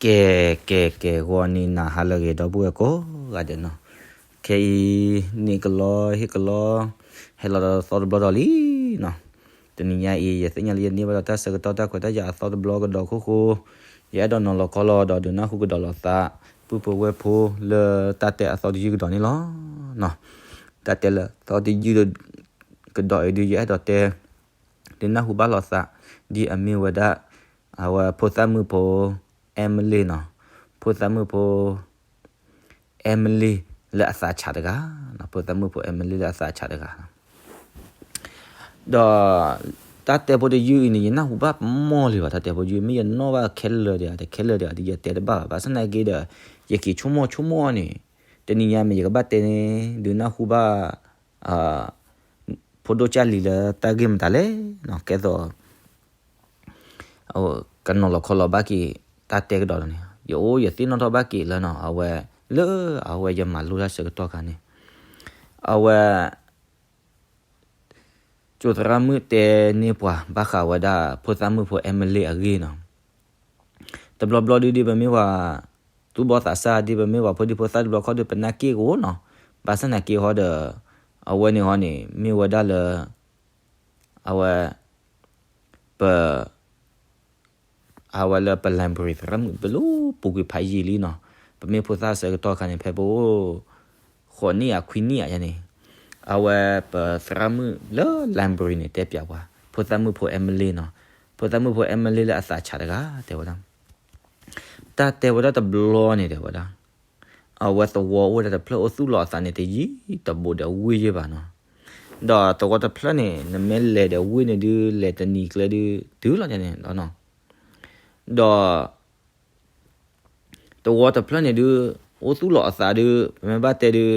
ကဲ ကဲ ကဲ ဂီၤနံၤနၤဟါလၢအဂ့ၤ ဒီပုၢ်ဝဲၢ်ကိးဂၤဒဲးနီၤ, ခဲအံၤ န့ၣ်ကလီ ဟ့ၣ်ကလီ ဟဲလီၤဒီးသီတဘျီဒီးလံနီၤ, တနံၤညါအံၤ ယသ့ၣ်ညါလၢယန့ၢ်ဘၣ်ဒီးတၢ်ဆၢကတီၢ်တၢ်ခွဲးတၢ်ယာ်အသီတဘျီကဒီးခိၣ်ဃိ, ယအဲၣ်ဒိးနီၤလီၤခီလီၤဒီးဒုးနၢ်ဟူကဒီးလိာ်သး ပုၢ်ဖိဝဲၢ်ဖိလၢတၢ်တဲအသီတယုၢ်ကဒီးန့ၣ်လီၤ. တၢ်တဲလၢသီတယုၢ်ကဒီးအံၤဒုး ယအဲၣ်ဒိးတဲ ဒုးနၢ်ဟူဘၣ်လိာ်သး ဒ်အမ့ၢ်ဝဲဒၣ် အဝဲဖိသၣ်မုၣ်ဖိ Emily နီၤ, ဖိသၣ်မုၣ်ဖိ Emily လၢအသးဆးတဂၤ, ဖိသၣ်မုၣ်ဖိ Emily လၢအသးဆးတဂၤ ဒီး တၢ်တဲဖိတယုၢ်အံၤန့ၣ် ယနၢ်ဟူဘၣ်မီၢ်လံဘၣ် တၢ်တဲဖိတယုၢ် မ့ၢ်ယနီၣ်ဘၣ်ခဲလၢာ်ဒီး ခဲလၢာ်ဒီး ယတဲတဘၣ်ဘၣ် ဘၣ်ဆၣ်သနာ်က့ဒီး ယက့ၤဆိကမိၣ်ဆိကမိၣ်န့ၣ် တနံၤညါမ့ၢ်ယကဘၣ်တဲ ဒုးနၢ်ဟူဘၣ် ဖိဒိၣ်ကၢ်လံၤလၢတၢ်ဂ့ၢ်မတၤလဲၣ်နီၤ, ကဲသိး ကနီၤလီၤခီလီၤဘၣ်က့ၤတၢ်တဲကဒီးန့ၣ် ယအိၣ်ယသ့ၣ်နီၣ်ထီၣ်ဘၣ်က့ၤလၢနီၤ အဝဲ လၢအဝဲယမၤလိတၢ်ဆၢကတီၢ်ခါန့ၣ် အဝဲ ကၠိသရၣ်မုၣ်တဲန့ၢ်ပှၤ ဘၣ်ဃးဝဲဒၣ် ဖိသၣ်မုၣ်ဖိ Emily အဂ့ၢ်နီၤ, တဘျီဘျီဒုးဒ်ပမ့ၢ်ပှၤ သူၣ်ဘီၣ်သးစၢ် ဒ်ပမ့ၢ်ပှၤဖိဒံဖိသၣ်တဘျီခီဒီး ပနၢ်က့ၣ်ကအိၣ်နီၤ, ဘၣ်ဆၣ်သနာ်က့ဟီဒီး အဝဲန့ၣ်ဟီန့ၣ် မ့ၢ်ဝဲဒၣ်လၢ အဝဲ ပ အဝဲလၢပ library သရၣ်မုၣ် ပလိၣ်ပူၤကွံာ်ဖးယံာ်လံနီၤ, ပမ့ၢ်ဖိသၣ်ဆၢကတီၢ်ခါန့ၣ် ဖဲပအိၣ် ဃိးနံၣ်ယါ ခွံနံၣ်ယါန့ၣ် အဝဲပသရၣ်မုၣ်လၢ library န့ၣ် တဲပၠးပှၤ ဖိသၣ်မုၣ်ဖိ Emily နီၤ, ဖိသၣ်မုၣ်ဖိ Emily လၢအသးဆးတဂၤ တဲဝဲဒၣ် တၢ်တဲဝဲဒၣ်တဘျီန့ၣ် တဲဝဲဒၣ် အဝဲသဝီအိၣ်ဝဲဒၣ်တဖျၢၣ်အိၣ်သူၣ်လီၤအသးန့ၣ် တယံာ်တဘူးဒီးဝ့ၢ်ယဲၢ်ဘၣ်နီၤ, ဒီးသဝီတဖျၢၣ်န့ၣ် နမ့ၢ်လဲၤဒီးဝ့ၢ်န့ၣ်ဒုး လဲၤတနံၤကျဲဒုး တုၤလီၤန့ၣ်လီၤနီၤ, ဒီး သဝီတဖျၢၣ်န့ၣ်ဒုး အိၣ်သူၣ်လီၤအသးဒုး ပမ့ၢ်ဘၣ်တဲဒုး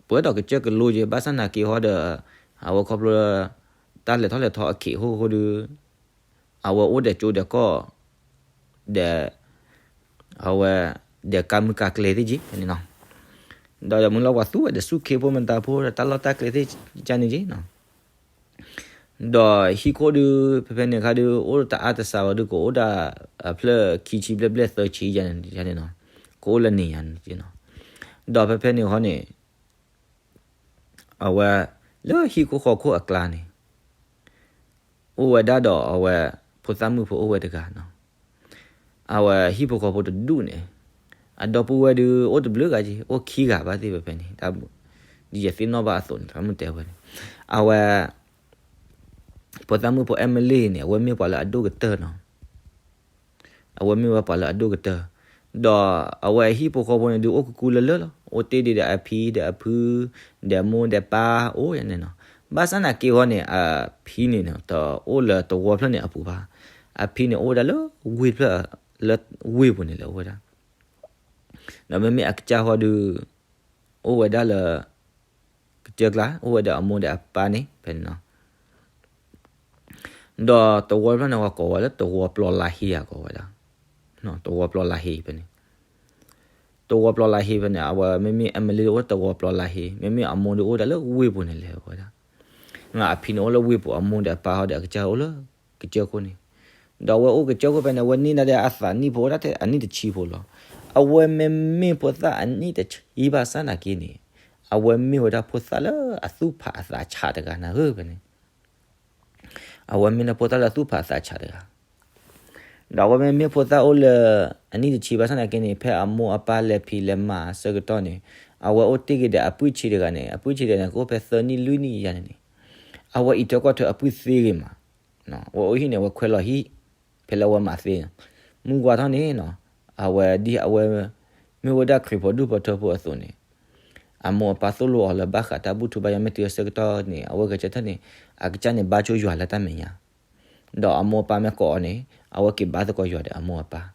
ပှဲၤဒီးကစၢၢ်ကလိယဲၢ် ဘၣ်ဆၣ်သနာ်က့ဟီဒီး အဝဲခီဖျိ တၢ်လဲၤထီၣ်လဲၤထီအက့ၢ်အဂီၢ်ဒုး အဝဲအိၣ်ဒီးကၠိဒီးကီၢ် ဒီး အဝဲ ဒီးကါမုၢ်ကါကျဲသ့ၣ်က့ၤဖဲန့ၣ်နီၤ, ဒီးမုၢ်လီၤပှၤသူဝဲဒီးဆူၣ်ခ့ဖိမတၤဖိ တၢ်လီၢ်တၢ်ကျဲသ့ၣ်ကန့ၣ်က့ၤနီၤ, ဒီးဟံၣ်ခိၣ်ဒုး ဖဲဖဲန့ၣ်အခါဒုး အိၣ်တအါတစှၤဘၣ်ဒုး ကအိၣ်ဒၣ် အဖျၢၣ်ခံဆံဘျဲၣ်ဘျဲၣ်သၢဆံယါန့ၣ်နီၤ, ကအိၣ်လၢန့ၣ်ယါန့ၣ်နီၤ, ဒီးဖဲဖဲန့ၣ်ဃီန့ၣ် အဝဲ လၢဟံၣ်ခိၣ်ဃီခိၣ်အကျါန့ၣ် အိၣ်ဝဲဒၣ်ဒီးအဝဲ ဖိသၣ်မုၣ်ဖိအိၣ်ဝဲတဂၤနီၤ, အဝဲဟံၣ်ဖိဃီဖိတဒူၣ်န့ၣ် အဒီပုၢ်ဝဲၢ်ဒုး အိၣ်တဘျုးဂၤက့ၤ အိၣ်ခံဂၤဘၣ်သ့ၣ်ဖဲဖဲန့ၣ်, ဒ်ယသ့ၣ်နီၣ်ဘၣ်အသိးန့ၣ် သရၣ်မုၣ်တဲဝဲန့ၣ်, အဝဲ ဖိသၣ်မုၣ်ဖိ Emily န့ၣ် အဝဲမ့ၢ်ပှၤလၢအဒိၣ်ကတၢၢ်နီၤ အဝဲမ့ၢ်ဝဲပှၤလၢအဒိၣ်ကတၢၢ်, ဒီးအဝဲအဟံၣ်ဖိဃီဖိန့ၣ်ဒုး အိၣ်ကကူလၢလၢလီၤ, အိၣ်တ့ၢ်ဒံးဒီးအဖံဒီးအဖု ဒီးမိၢ်ဒီးပၢ်အိၣ်ယါန့ၣ်နီၤ, ဘၣ်ဆၣ်သနာ်က့ဃီန့ၣ် အဖံန့ၣ်နီၤ တအိၣ်လၢသဝီဖျၢၣ်န့ၣ်အပူၤဘၣ်, အဖံန့ၣ်အိၣ်ဝဲဒၣ်လၢဝ့ၢ်ဖျၢၣ် လၢဝ့ၢ်ပူၤန့ၣ်လၢအိၣ်ဝဲဒၣ် ဒီးမ့မ့ၢ်အကစၢ်ဃီဒုး အိၣ်ဝဲဒၣ်လၢ ကစၢၢ်ကျါ အိၣ်ဝဲဒီးအမိၢ်ဒီးအပၢ်န့ၣ် ဖဲန့ၣ်နီၤ, ဒီးသဝီဖျၢၣ်န့ၣ် ပှၤကိးဝဲလၢသဝီပျီလါဟ့ယါကိးဝဲဒၣ်, သဝီပျီလါဟ့ဖဲန့ၣ်, သဝီပျီလါဟ့ဖဲန့ၣ် အဝဲမ့မ့ၢ် Emily အိၣ်သဝီပျီလါဟ့ မ့မ့ၢ်အမိၢ်ဒုးအိၣ်ဒၣ်လၢဝ့ၢ်ပူၤန့ၣ်လဲၣ်ဝဲဒၣ်, အဖံန့ၣ်အိၣ်လၢဝ့ၢ်ပူၤ အမိၢ်ဒီးအပၢ်ဟီဒီး အကစၢ်အိၣ်လၢ ကစၢၢ်ခိၣ်န့ၣ်, ဒီးအဝဲအိၣ်ကစၢၢ်ခိၣ်ဖဲန့ၣ် အဝဲန့ၢ်ဒၣ်ဒီးအသးနံၣ်ဖိအိၣ်ဒၣ်ထဲအနံၣ်တဆံဖိလီၤ, အဝဲမ့မ့ၢ်ဖိသၣ်အနံၣ်တဆံဘၣ်ဆၣ်သနာ်က့န့ၣ်, အဝဲမ့ၢ်ဝဲဒၣ်ဖိသၣ်လၢအသူၣ်ဖးအသးဆးတဂၤနၤဧၢဖဲန့ၣ် အဝဲမ့ၢ်ဒၣ်ဖိသၣ်လၢအသူၣ်ဖးအသးဆးတဂၤ, ဒီးအဝဲမ့မ့ၢ်ဖိသၣ်အိၣ်လၢ အနံၣ်တဆံဘၣ်ဆၣ်သနာ်က့န့ၣ် ဖဲအမိၢ်အပၢ်လဲၤဖံးလဲၤမၤအဆၢကတီၢ်န့ၣ်, အဝဲအိၣ်တ့ၢ်က့ၤဒီးအပုၢ်ဆံးတဂၤန့ၣ်, အပုၢ်ဆံးတဂၤန့ၣ် ကအိၣ်ဖဲသၢနံၣ်လွံၢ်နံၣ်ယါန့ၣ်န့ၣ်, အဝဲအံးထွဲကွၢ်ထွဲအပုၢ်သ့ဂ့ၤမး, အဝဲအိၣ်ဟံၣ်န့ၣ် အဝဲခွဲးလီၤဟံၣ်, ဖဲလၢအဝဲမၤသ့န့ၣ်, မုၢ်ဝါထီၣ်န့ၣ်နီၤ, အဝဲဒ်အဝဲ မ့ၢ်ဝဲဒၣ်ခရံာ်ဖိဒူၣ်ဖိထၢဖိအသိးန့ၣ်, အမိၢ်အပၢ်သိၣ်လိအီၤလၢဘၣ်ဃးတၢ်ဘူၣ်ထူဘါယွၤ မ့ၢ်တုၤအဆၢကတီၢ်န့ၣ် အဝဲဂဲၤဆၢထၢၣ်န့ၣ်, အကစၢ်န့ၣ်ဘါဆိယွၤလၢတၢ်မဲာ်ညါ, ဒီးအမိၢ်အပၢ်မ့ၢ်ကိးအီၤန့ၣ် အဝဲက့ၤဘါသကိးယွၤဒီးအမိၢ်အပၢ်,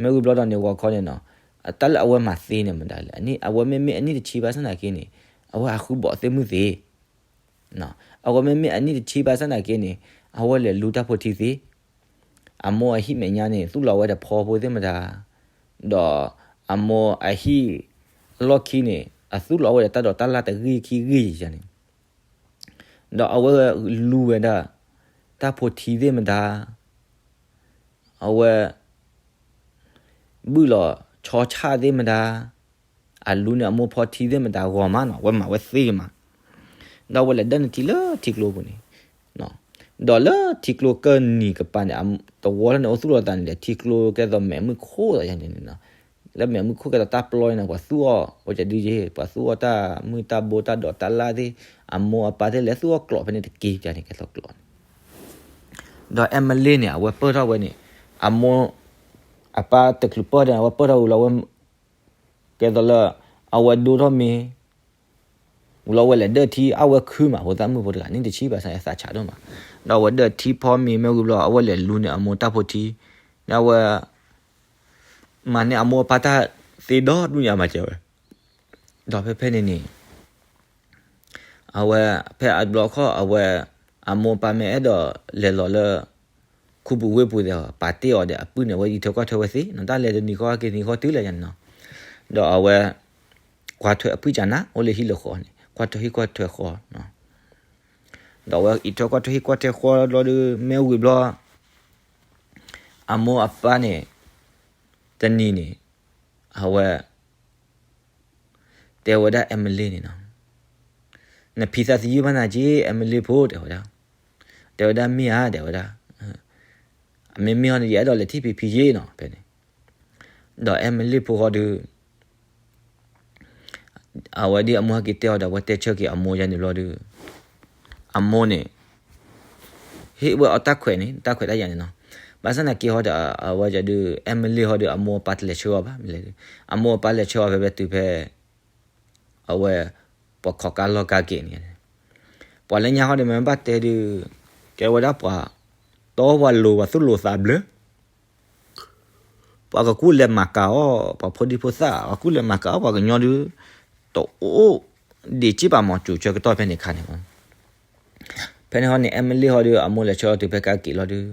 မ့ၢ်ဂ့ၢ်ဘျီဒီးန့ၣ် ဂီၤခီန့ၣ်နီၤ, တၢ်လၢအဝဲမၤသ့န့ၣ်မတၤလဲၣ်, အဝဲမ့မ့ၢ်အနံၣ်တဆံဘၣ်ဆၣ်သနာ်က့န့ၣ်, အဝဲဟးဃုဘီးသ့ၣ်မုၢ်သ့ အဝဲမ့မ့ၢ်အနံၣ်တဆံဘၣ်ဆၣ်သနာ်က့န့ၣ်, အဝဲလဲၤလူတၢ်ဖိထံသ့, အမိၢ်အဟံၣ်မဲာ်ညါန့ၣ် သူၣ်လီၤဝဲဒီးဖီဖိသ့ၣ်မတၤ, ဒီးအမိၢ်အဟံၣ်အလီၢ်ခံန့ၣ် အသူၣ်လီၤဝဲဒီးတၢ်ဒိးတၢ်လၢ်တဂ့ၢ်ခံဂ့ၢ်ယါန့ၣ်, ဒီးအဝဲလူဝဲဒၣ် တၢ်ဖိထံသ့ၣ်မတၤ အဝဲ အ ဘုၣ်လီၤဆီဆၣ်သ့ၣ်မတၤ, အလူန့ၢ်အမိၢ်ဖီထံသ့ၣ်မတၤဂီၤမးနီၤ, အဝဲမၤဝဲသ့မး. ဒီးအဝဲလဲၤဒၢၣ်နုာ်ထံလၢထံကျိပူၤန့ၣ်, ဒီးလၢထံကျိကၢၢ်နံၤကပၤန့ၣ်, တဝီလၢန့ၣ်အိၣ်သူၣ်လီၤသးန့ၣ်ဒီး ထံကျိကဲသိးမဲးမုၢ်ခိၣ်သးယါန့ၣ်န့ၣ်နီၤ, လၢမဲးမုၢ်ခိၣ်ကဲသိးတၢ်ပျီန့ၣ် ပှၤသူၣ်အီၣ် အဝဲကဒုယ့ၢ် ပှၤသူၣ်အီၣ်တၢ်မုၢ်တၢ်ဘိတၢ်ဒိးတၢ်လၣ်သ့ၣ်, အမိၢ်အပၢ်သ့ၣ်လဲၤသူၣ်အီၣ်ကျိးဖဲန့ၣ်တက့ၢ်န့ၣ် ကဲသိးကျိးန့ၣ် ဒီး Emily န့ၣ် အဝဲပၢၢ်ထီၣ်ဝဲန့ၣ်, အမိၢ် အပၢ်တချုးပၢၢ်ဒီး အဝဲပၢၢ်ထီၣ်ဝံၤလီၤဝဲ, ကဲသိးလၢ အဝဲဒိၣ်ထီၣ်မ့ၤ, ဝံၤလီၤဝဲလဲၤဒၢၣ်ထံ အဝဲခုမး ဖိသၣ်မုၣ်ဖိတဂၤန့ၣ်တဆံဘၣ်ဆၣ်သးဆးဒိၣ်မး, ဒီးအဝဲဒၢၣ်ထံဖီမ့ၤမ့ၢ်ဝံၤဘျီ အဝဲလဲၤလူန့ၢ်အမိၢ်တၢ်ဖိထံ, န့ၣ်အဝဲ မၤန့ၢ်အမိၢ်အပၢ်တၢ်သ့ဒီဒူၣ်ညါမၤစၢၤဝဲ, ဒီးဖဲဖဲန့ၣ်န့ၣ် အဝဲ ဖဲအဘျီခီၣ်အဝဲ အမိၢ်အပၢ်မ့ၢ်အဲၣ်ဒိးလဲၤလီၤလၢ ခူပူၤဝ့ၢ်ပူၤဒီး ပာ်တ့ၢ်အီၤဒီးအပုၢ်န့ၣ် အဝဲအံးထွဲကွၢ်ထွဲဝဲသ့, တၢ်လဲၤတနံၤဃီက့ၤနံၤဃီတုၤလဲၣ်ယါန့ၣ်နီၤ, ဒီးအဝဲ ကွၢ်ထွဲအပုၢ်ကနၣ် အိၣ်လၢဟံၣ်လၢဃီန့ၣ် ကွၢ်ထွဲဟံၣ်ကွၢ်ထွဲဃီ, ဒီးအဝဲအံးထွဲကွၢ်ထွဲဟံၣ်ကွၢ်ထွဲဃီဘျီဒီး မ့ၢ်ဝံၤဘျီ အမိၢ်အပၢ်န့ၣ် တနံၤန့ၣ် အဝဲ တဲဝဲဒၣ် Emily န့ၣ်နီၤ, နဖံသးသယုၢ်ဘၣ်နၤက့ Emily ဖိ တဲဝဲဒၣ်, တဲဝဲဒၣ်မ့ၢ်ဧါ တဲဝဲဒၣ်, အမ့ၢ်မ့ၢ်ဟီန့ၣ် ယအဲၣ်ဒိးလဲၤထံၣ်ဖံဖံယ့နီၤ ဖဲန့ၣ်, ဒီး Emily ဖိဃီဒီး အဝဲဒ်အမိၢ်ဟဲက့ၤတဲအီၤဒီး အဝဲတဲဆၢက့ၤအမိၢ်ယါန့ၣ်ဘျီဒီး အမိၢ်န့ၣ် ဟ့ၣ်ဝဲအီၤတၢ်ခွဲးန့ၣ် တၢ်ခွဲးတၢ်ယာ်န့ၣ်နီၤ, ဘၣ်ဆၣ်သနာ်က့ဟီဒီး အဝဲဒုး Emily ဟီဒီး အမိၢ်အပၢ်တလဲၤဆှၢအီၤဘၣ် မ့ၢ်လဲၣ်, အမိၢ်အပၢ်လဲၤဆှၢအီၤဖဲဖဲတုၤဖဲ အဝဲ ပှၤခိးကါလီၢ်ကါက့ၤန့ၣ်, ပှၤလၢညါဟီဒီး မ့ၢ်ဘၣ်တဲဒုး ကဲဝဲဒၣ်ပှၤ တီပှၤလိၤပှၤသူၣ်လိၤသးဘျၢ ပှၤကကူၣ်လဲၤမၤကၤအီၤ ပှၤဖိဒံဖိသၣ် ပှၤကူၣ်လဲၤမၤကၤအီၤ ပှၤကညီဒုး တအိၣ်ဒံးက့ၢ်ပာ်မီၤစူၤဆၢကတီၢ်ဖဲန့ၣ်အခါန့ၣ်, ဖဲန့ၣ်ဟီန့ၣ် Emily ဟီဒီး အမိၢ်လဲၤဆှၢအီၤတုၤဖဲကါက့ၤလီၤဒုး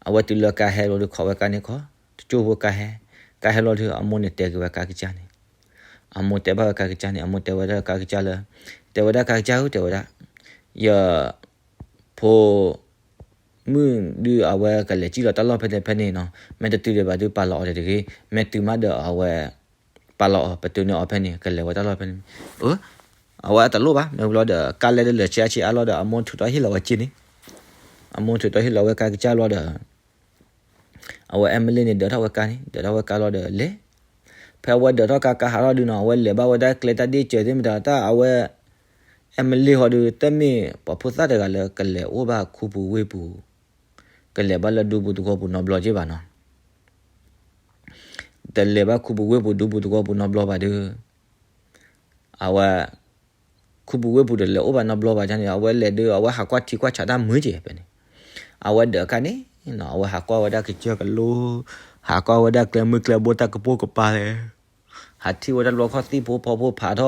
အဝဲတုၤလၢကါဟဲလီၤဒုး ခိးဝဲကါန့ၣ်ခီ တကၠိၢ်ဖိကါဟဲ, ကါဟဲလီၤဒုး အမိၢ်န့ၣ်တဲက့ၤဝဲကါကစၢ်န့ၣ်, အမိၢ်တဲဘၣ်ဝဲကါကစၢ်န့ၣ် အမိၢ်တဲဝဲဒၣ်ကါကစၢ်လၢ, တဲဝဲဒၣ်ကါကစၢ်ဧၢ တဲဝဲဒၣ်, ယ ဖိ မုၣ်ဒုးအဝဲကလဲၤစံၣ်လီၤတၢ်လီၢ်ဖဲန့ၣ်ဖဲန့ၣ်နီၤ, မ့ၢ်တတုၤဒံးဘၣ်ဒုး ပာ်လီၤအီၤတဂ့ၤ, မ့ၢ်တုၤမးဒီးအဝဲ ပာ်လီၤအီၤ ပတုၤန့ၢ်အီၤဖဲန့ၣ် ကလဲၤဝဲတၢ်လီၢ်ဖဲန့ၣ်, အဝဲအတလိၣ်ဘၣ် မ့ၢ်ဘျီဒီး ကါလဲၤဒီးလၢာ်ဆံးအါဆံးအါလီၤဒီး အမိၢ်ထုးထီၣ်ဟ့ၣ်လီၤဝဲက့န့ၣ်, အမိၢ်ထုးထီၣ်ဟ့ၣ်လီၤဝဲကါကစၢ်လီၤဒီး အဝဲ Emily န့ၣ် ဒၢးထီၣ်ဝဲကါန့ၣ် ဒၢးထီၣ်ဝဲကါလီၤဒီးလဲၤ, ဖဲအဝဲဒၢးထီၣ်ကါကါဟးထီၣ်ဒုးနီၤ အဝဲလဲၤဘၣ်ဝဲဒၣ်ကျဲတၢ်ဒ့ၣ်စၢၤသ့ၣ်မတၤ တၢ်အဝဲ Emily ဟီဒီး တမ့ၢ်ပှၤဖိသၣ်တဂၤလၢကလဲၤအိၣ်ဘၣ်ခူပူၤဝ့ၢ်ပူၤ, ကလဲၤဘၣ်လၢဒူပူၤသဝီပူၤနီတဘျီက့ၢ်ဘၣ်နီၤ, တလဲၤဘၣ်ခူပူၤဝ့ၢ်ပူၤဒူပူၤသဝီပူၤနီတဘျီဘၣ်ဒီး အဝဲ ခူပူၤဝ့ၢ်ပူၤဒီးလဲၤအိၣ်ဘၣ်နီတဘျီဘၣ်န့ၣ် အဝဲလဲၤဒီး အဝဲဟးကွၢ်ထံကွၢ်ဆးတၢ်မုာ်က့ၤဖဲန့ၣ်, အဝဲဒၢးကါန့ၣ်နီၤ အဝဲဟးကွၢ်ဝဲဒၣ်ကစၢၢ်ကလိ, ဟးကွၢ်ဝဲဒၣ်ကျဲမုၢ်ကျဲဘိတၢ်ကပိာ်ကပၤလဲၣ်, ဟးထံၣ်ဝဲဒၣ်လီခီၣ်သံၣ်ဖိဖီဖိဖးထီၣ်,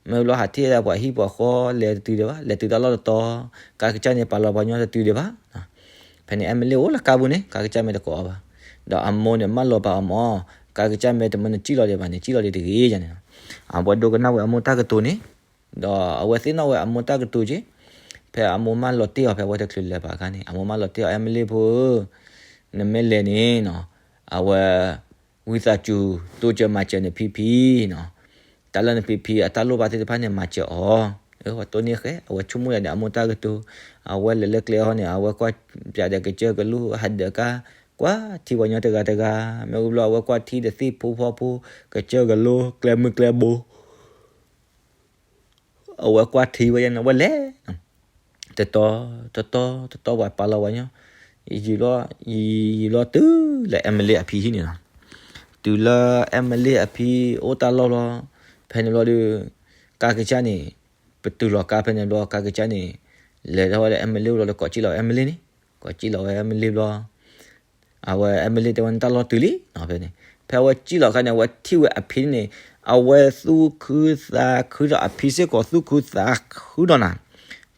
မ့ၢ်ဘျီဟးထံၣ်ဝဲဒၣ်ပှၤဟံၣ်ပှၤဃီလဲၤတတုၤဒံးဘၣ် လဲၤတုၤတၢ်လီၢ်တတီၤ, ကါကစၢ်န့ၣ် ပာ်လီၤပှၤညီတတုၤဒံးဘၣ် ဖဲန့ၣ် Emily အိၣ်လၢကါပူၤန့ၣ် ကါကစၢ်မ့ၢ်တကိးအီၤဘၣ်, ဒီးအမိၢ်န့ၣ် မၢလီၤပာ်အီၤမၢ်, ကါကစၢ်မ့ၢ်တမၢနစံၣ်လီၤဒံးဘၣ်န့ၣ် စံၣ်လီၤဒံးတဂ့ၤန့ၣ်, အဝဲဒိကနၣ်ဝဲအမိၢ်တၢ်ကတိၤန့ၣ်, ဒီးအဝဲသ့ၣ်နီၣ်ဝဲအမိၢ်တၢ်ကတိၤက့ၤ, ဖဲအမိၢ်မၢလီၤတ့ၢ်အီၤ ဖဲအဝဲတချုးလဲၤဘၣ်အခါန့ၣ် အမိၢ်မၢလီၤတ့ၢ်အီၤ Emily ဖိဧၢ, နမ့ၢ်လဲၤန့ၣ်နီၤ, အဝဲ ဝံသးစူၤ တိစၢၤမၤစၢၤနဖံဖံနီၤ, တၢ်လၢနဖံဖံအတၢ်လိၣ်ဘၣ်သ့ၣ်တဖၣ်န့ၣ် မၤစၢၤအီၤ, အဝဲတိၢ်န့ၢ်ဃဲ အဝဲဆိကမိၣ်ယၤဒီးအမိၢ်တၢ်ကတိၤ, အဝဲလဲၤလၢကျဲဟီန့ၣ် အဝဲကွၢ်ပၠးဒီးကစၢၢ်ကလိ ဟးဒၢးကါ, ကွၢ်ထံပှၤညီတဂၤတဂၤ, မ့ၢ်ဝံၤဘျီအဝဲကွၢ်ထံဒီးသ့ၣ်ဖိဖီဖိ, ကစၢၢ်ကလိ ကျဲမုၢ်ကျဲဘိ အဝဲကွၢ်ထံဝဲယဲန့ၣ် အဝဲလဲၤ, တတီၤ တတီၤ တတီၤ ပှၤပာ်လီၤပှၤညီ, ယံာ်လီၤ ယံာ်လီၤတုၤလၢ Emily အဖံဟံၣ်န့ၣ်လီၤ. တုၤလၢ Emily အဖံအိၣ်တၢ်လီၢ်လီၤ. ဖဲန့ၣ်ဘျီဒီး ကါကစၢ်န့ၣ် ပတုၤလီၤကါဖဲန့ၣ်ဘျီ ကါကစၢ်န့ၣ် လဲၤထီၣ်ဝဲလၢ Emily အိၣ်လီၤဒီး ကိးစံၣ်လီၤဝဲ Emily န့ၣ်, ကိးစံၣ်လီၤဝဲ Emily ဘျီ အဝဲ Emily တဲဝဲ နတၢ်လီၢ်တုၤလံ ဖဲန့ၣ်. ဖဲအဝဲစံၣ်လီၤအခါန့ၣ် အဝဲထံၣ်ဝဲအဖံန့ၣ် အဝဲသူၣ်ခုသးခုဒီး အဖံစ့ၢ်ကီးသူၣ်ခုသးခုဒီးနၤ,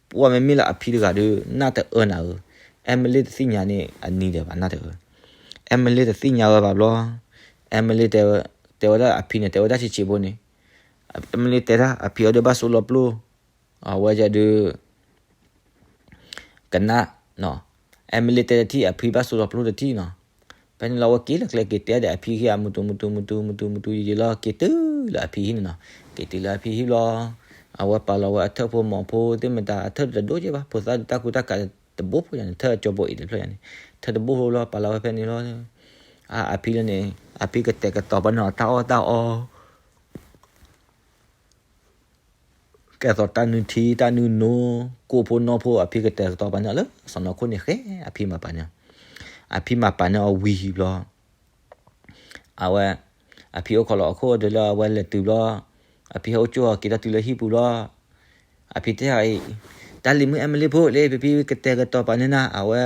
ပှၤမ့မ့ၢ်လၢအဖံတဂၤဒီး နၢ်တအၢနၤဧၢ. Emily တသ့ၣ်ညါန့ၢ်အနံၤဒီးဘၣ် နၢ်တအၢ. Emily တသ့ၣ်ညါဝဲဘၣ်ဘျီ, Emily တဲဝဲဒၣ်အဖံန့ၣ် တဲဝဲဒၣ်ဆံးဆံးဖိန့ၣ်, Emily တဲဒၣ်အဖံအီၤဒီးဘၣ်စိလီၤပျိၢ်, အဝဲဒုး ကနၣ်, Emily တဲတထံၣ် အဖံဘၣ်စိလီၤပျိၢ်တထံၣ်နီၤ. ဖဲန့ၣ်လီၤ အဝဲက့ၤလၢကျဲက့ၤတဲဒီးအဖံဟံၣ် အမုၢ်တူမုၢ်တူမုၢ်တူမုၢ်တူမုၢ်တူယံာ်ယံာ်လီၤ က့ၤတုၤလၢအဖံဟံၣ်န့ၣ်နီၤ. က့ၤတုၤလၢအဖံဟံၣ်ဘျီ အဝဲပာ်လီၤဝဲအထၢၣ်ဖိမီၤဖိသ့ၣ်မတၤ အထၢၣ်တဒိၣ်က့ဘၣ် ဖိသၣ်တၢ်ကူတၢ်ကးတဘိဖိယၤန့ၣ် ထၢၣ်ကၠီဘိအံၤတဖျၢၣ်ယၤန့ၣ် ထၢၣ်တဘိဖိဘျီ ပာ်လီၤဝဲဖဲန့ၣ်လီၤ. အဖံလၢန့ၣ် အဖံကတဲာ်ကတီၤပှၤန့ၣ်အီၤတၢ်အီၣ်တၢ်အီ ကဲသိးတၢ်နုၢ်ထံ တၢ်နုၢ်နိ ကိၣ်ဖိနီၢ်ဖိ အဖံကတဲာ်ကတီၤပာ်န့ၢ်အီၤလၢစီၢ်နီၤခိၣ်န့ၣ်ဃဲ အဖံမၤပာ်န့ၢ်အီၤ, အဖံမၤပာ်န့ၢ်အီၤဝံၤဘျီ အဝဲ အဖံအိၣ်ခိးလီၤအခိၣ်ဒီးလၢအဝဲလဲၤတုၤဘျီ အဖံဟဲအိၣ်ကၠိအီၤက့ၤထီၣ်တုၤလၢဟံၣ်ပူၤဘျီ အဖံတဲအီၤအံၤ တၢ်လံၤမုၣ်အဲမလ့ဖိလၢ ဖံဖံကတဲာ်ကတီၤပာ်န့ၢ်နၤ အဝဲ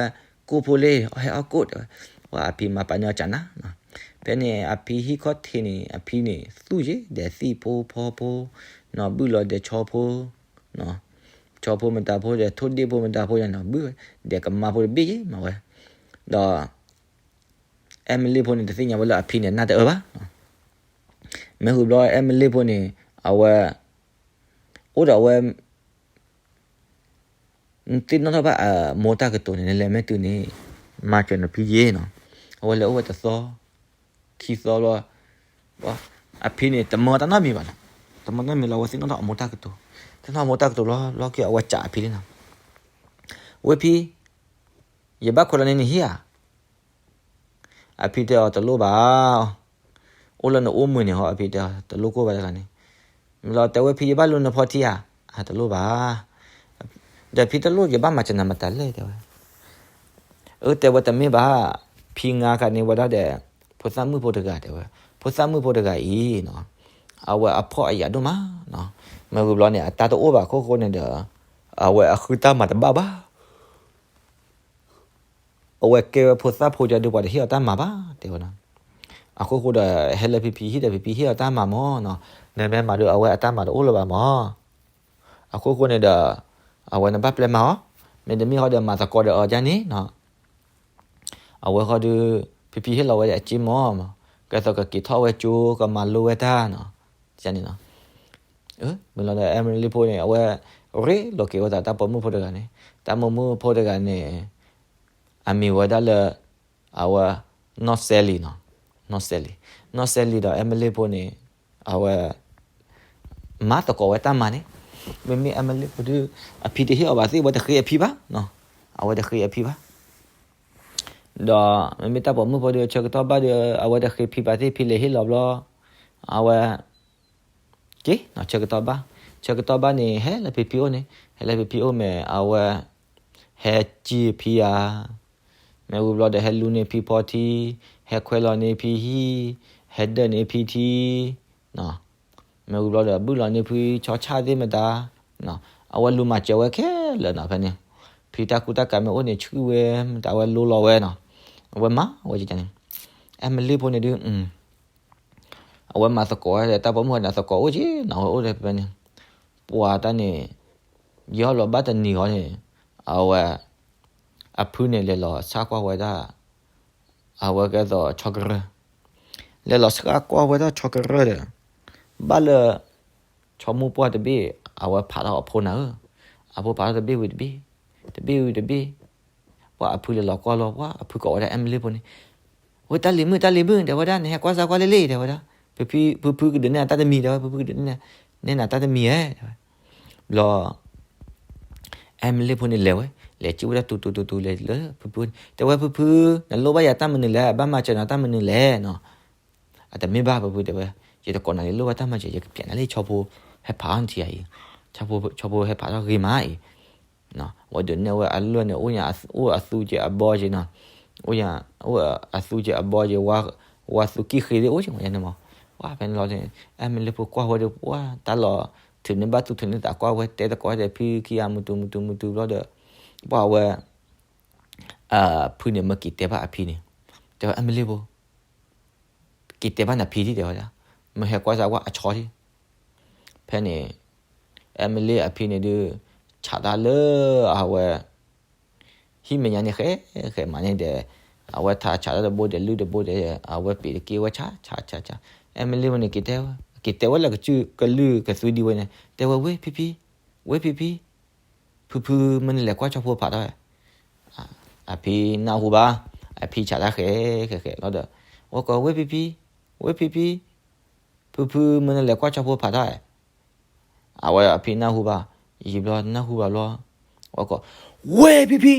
ကိၣ်ဖိလၢ ဟဲအီၣ်ကိၣ်တဲဝဲ, ပှၤအဖံမၤပာ်န့ၢ်အီၤကနၤနီၤ. ဖဲန့ၣ် အဖံဟံၣ်ခီၣ်ထံးန့ၣ် အဖံန့ၣ် သူၣ်ယ့ၤဒီးသံၣ်ဖိဖီဖိ နီၤ ဘုၣ်လီၤဒီးဆီဖိ ဆီဖိမတၤဖိဒီး ထိၣ်ဒ့ၣ်ဖိမတၤဖိယၤနီၤ ဘုၣ်ဝဲ ဒီးကမါဖိတဘ့ၣ်ယ့ၤမၤဝဲ ဒီး အဲမလ့ဖိန့ၣ် တသ့ၣ်ညါဝဲလၢအဖံန့ၣ် နၢ်တအၢဘၣ်. မ့ၢ်ဝံၤဘျီ အဲမလ့ဖိန့ၣ် အဝဲ အိၣ်ဒီးအဝဲ နသ့ၣ်နီၣ်ထီၣ်ဘၣ်အမိၢ်တၢ်ကတိၤန့ၣ် နလဲၤမ့ၢ်တုၤန့ၣ် မၤစၢၤနဖံယ့ၤနီၤ. အဝဲလဲၤအိၣ်ဝဲတသီ ခံသီဘျီ အဖံန့ၣ် တမၢတၢ်နီတမံၤဘၣ်နီၤ. တမၢနီတမံၤလီၤ အဝဲသ့ၣ်နီၣ်ထီၣ်အမိၢ်တၢ်ကတိၤ, သ့ၣ်နီၣ်ထီၣ်အမိၢ်တၢ်ကတိၤလီၤ လီၢ်ခံအဝဲစံးအဖံလံနီၤ, ဝ့ၢ်ဖံ, ယဘၣ်ခွဲးလီၤန့ၢ်နဟံၣ်ဧါ. အဖံတဲအီၤတလိၣ်ဘၣ်, အိၣ်လၢနအိၣ်မုာ်န့ၣ်ဟီ အဖံတဲအီၤတလိၣ်ကိၢ်ဘၣ်တဂၤန့ၣ်, မ့ၢ်လီၤတဲဝဲဖံယဘၣ်လိၣ်နဖီထံဧါ, အတလိၣ်ဘၣ်, ဒီးဖံတလိၣ်ယဘၣ်မၤစၢၤနၤမတၤလဲၣ်တဲဝဲ, အၢတဲဝဲတမ့ၢ်ဘၣ်, ဖံငါခါန့ၢ်ဝဲဒၣ်ဒီး ဖိသၣ်မုၣ်ဖိတဂၤတဲဝဲ, ဖိသၣ်မုၣ်ဖိတဂၤအံၤနီၤ, အဝဲအဖှီၣ်အယာ်ဒိၣ်မးနီၤ, မ့ၢ်ဝံၤဘျီန့ၣ် အတၢ်တအိၣ်ဘၣ်အခိၣ်ဃိန့ၣ်ဒီး အဝဲအဃုတၢ်မၤတဘၣ်ဘၣ် အဝဲကဲဝဲဖိသၣ်ဖိကဒီးပှၤတဟ့ၣ်အီၤတၢ်မၤဘၣ်တဲဝဲနီၤ, အခိၣ်ဃိဒီး ဟဲလၢဖံဖံဟံၣ်ဒီးဖံဖံဟ့ၣ်အီၤတၢ်မၤမၢ်နီၤ, နမ့ၢ်မၤဒီးအဝဲအတၢ်မၤတအိၣ်လၢၤဘၣ်မၢ်, အခိၣ်ဃိန့ၣ်ဒီး အဝဲနဘၣ်ပျဲမၤအီၤ, မ့တမ့ၢ်ဃီဒီးမၤသကိးဒီးအီၤဒ်န့ၣ်နီၤ အဝဲဃီဒီး ဖံဖံဟ့ၣ်လီၤဝဲဒၣ်အစ့မၢ်, ကဲသိးကက့ၤထီၣ်ဝဲကၠိကမၤလိဝဲတၢ်နီၤ, န့ၣ်နီၤ, မ့ၢ်လီၤဒီး အဲမလ့ဖိန့ၣ် အဝဲ ရ့လိာ်က့ၤဝဲဒၣ်တၢ်ပိာ်မုၣ်ဖိတဂၤန့ၣ်, တၢ်ပိာ်မုၣ်ဖိတဂၤန့ၣ် အမံၤဝဲဒၣ်လၢ အဝဲ နီၢ်စဲလံနီၤ, နီၢ်စဲလံ, နီၢ်စဲလံဒီး အဲမလ့ဖိန့ၣ် အဝဲ မၤသကိးဝဲတၢ်မၤန့ၣ်, မ့မ့ၢ်အဲမလ့ဖိဒီး အဖံတဟ့ၣ်အီၤဘၣ်သ့ၣ် အဝဲတဃ့အဖံဘၣ်နီၤ, အဝဲတဃ့အဖံဘၣ် ဒီးမ့မ့ၢ်တၢ်ပိာ်မုၣ်ဖိဒီး ဆၢကတီၢ်ဘၣ်ဒီး အဝဲတဃ့ဖံဘၣ်သ့ၣ် ဖံလဲၤဟ့ၣ်လီၤဘျီ, အဝဲ က့ၤနီၤ ဆၢကတီၢ်ဘၣ်, ဆၢကတီၢ်ဘၣ်န့ၣ် ဟဲလၢဖံဖံအိၣ်န့ၣ်, ဟဲလၢဖံဖံအိၣ်မ့ၢ် အဝဲ ဟဲစံၢ်ဖံဧါ, မ့ၢ်ဝံၤဘျီဒီး ဟဲလူန့ၢ်ဖံဖီထံ, ဟဲခွဲးလီၤန့ၢ်ဖံဟံၣ်, ဟဲဒၢးန့ၢ်ဖံထံ မ့ၢ်ဝံၤဘျီဒီး ဘုၣ်လီၤန့ၢ်ဖံဆီဆၣ်သ့ၣ်မတၤ, အဝဲလူၤမၤစၢၤဝဲခဲလၢာ်နီၤ ဖဲန့ၣ်, ဖံတၢ်ကူတၢ်ကၤမ့ၢ်အိၣ်န့ၣ် ဆှုၣ်ဝဲ မတၤဝဲလိလီၤဝဲနီၤ, အဝဲမၤဝဲန့ၣ်, အဲမလ့ဖိန့ၣ်ဒုး အဝဲမၤသကိးဝဲဒီး တၢ်ပိာ်မုၣ်ဝဲန့ၣ်သကိးအိၣ်က့နီၤ အဝဲအိၣ်ဒီးဖဲန့ၣ်, ပှၤတၢ်န့ၣ် ယဟီၣ်လီၤဘၣ်တနံၤဃီန့ၣ်, အဝဲ အဖုန့ၣ်လဲၤလီၤဆါကွၢ်ဝဲဒၣ် အဝဲကဲသိးဆီကရၢၢ်, လဲၤလီၤဆါကွၢ်ဝဲဒၣ်ဆီကရၢၢ်ဒီး ဘၣ်လၢ ဆီမိၢ်ပှၢ်တဘ့ၣ် အဝဲဖးထီၣ်အဖိနၤဧၢ, အဖိဖးထီၣ်တဘ့ၣ်ဝံၤတဘ့ၣ်, တဘ့ၣ်ဝံၤတဘ့ၣ်, ပှၤအဖုလဲၤလီၤကွၢ်လီၤ ပှၤအဖုကိးဝဲဒၣ်အဲမလ့ဖိန့ၣ်, ဝဲတၢ်လံၤမုၣ် တၢ်လံၤမုၣ် တဲဝဲဒၣ် နဟဲကွၢ်စၢ်ကွၢ်လံလံ တဲဝဲဒၣ်, ဖုဖုကဒုးနဲၣ်နၤတၢ်တမံၤ တဲဝဲ ဖုဖုကဒုးနဲၣ်နၤတၢ်တမံၤဧါ တဲဝဲ, ဘျီ အဲမလ့ဖိန့ၣ်လဲၤဝဲ, လဲၤစံၣ်ဝဲဒၣ်တူတူတူတူလဲၤလၢဖုဖုန့ၣ် တဲဝဲ ဖုဖု, နလိၣ်ဘၣ်ယၤတၢ်မနုၤလဲၣ် ဘၣ်မၤစၢၤနၤတၢ်မနုၤလဲၣ်နီၤ, အတမ့ၢ်ဘၣ်ဖုဖုတဲဝဲ, ယတကိးနၤလၢလိၣ်ဘၣ်တၢ်မၤစၢၤ ယကဖျဲးနၤလၢဆီဖိ ဟဲဖးထီၣ်နထံအံၤ, ဆီဖိဟဲဖးထီၣ်ဂ့ၤမးအံၤ ဝဲဒုးနဲၣ်ဝဲအလၢၢ်န့ၣ် အိၣ်ညါအိၣ်အသူက့ၤအဘီက့ၤနီၤ, အိၣ်ညါအိၣ်အသူက့ၤအဘီက့ၤ, ဝါသူကံၢ်ဃ့သ့ၣ်အိၣ်က့ၤမးယါန့ၣ်မး, ပှၤဖဲန့ၣ်လီၤန့ၣ် အဲမလ့ဖိကွၢ်ဝဲဒီး ပှၤတၢ်လီၤ ထုးန့ၢ်ဘၣ်သူထုးန့ၢ်သးကွၢ်ဝဲ တဲသကိးဒီးဖံခံဂၤမုၢ်တူမုၢ်တူမုၢ်တူဘျီဒီး, ပှၤဝဲ အဖုန့ၣ်မ့ၢ်က့ၤတဲဘၣ်အဖံန့ၣ်, တဲဝဲအဲမလ့ဖိ က့ၤတဲဘၣ်နဖံဒံးတဲဝဲဒၣ်, မ့ၢ်ဟဲကွၢ်စၢ်ကွၢ်အဆီဒံး, ဖဲန့ၣ် အဲမလ့အဖံန့ၣ်ဒုး ဆးတၢ်လၢအဝဲ ဟံၣ်မဲာ်ညါန့ၣ်ဃဲဃဲမးန့ၣ်ဒီး, အဝဲထးဆးတၢ်တဘိဒီး လုၢ်တဘိဒီး အဝဲပ့ၤတက့ၢ်ဝဲဆးဆးဆးဆး, အဲမလ့ဝဲန့ၣ် က့ၤတဲဝဲ, က့ၤတဲဝဲလၢကလုၢ်ကသွံဒံးဝဲန့ၣ် တဲဝဲဝ့ၢ်ဖံဖံ, ဝ့ၢ်ဖံဖံ ဖုဖုမ့ၢ်နလဲၤကွၢ်ဆီဖိဖးထီၣ်ဝဲ, အဖံနၢ်ဟူဘၣ်, အ အဖံဆးတၢ်ဃဲးဃဲးဃဲးလီၤဒီး ဝဲကိး ဝ့ၢ်ဖံဖံ, ဝ့ၢ်ဖံဖံ, ဖုဖုမ့ၢ်နလဲၤကွၢ်ဆီဖိဖးထီၣ်ဧါ. အဝဲအဖံနၢ်ဟူဘၣ်, ယံာ်ဘျီနၢ်ဟူဘၣ်ဘျီ, ဝဲကိး, ဝ့ၢ်ဖံဖံ,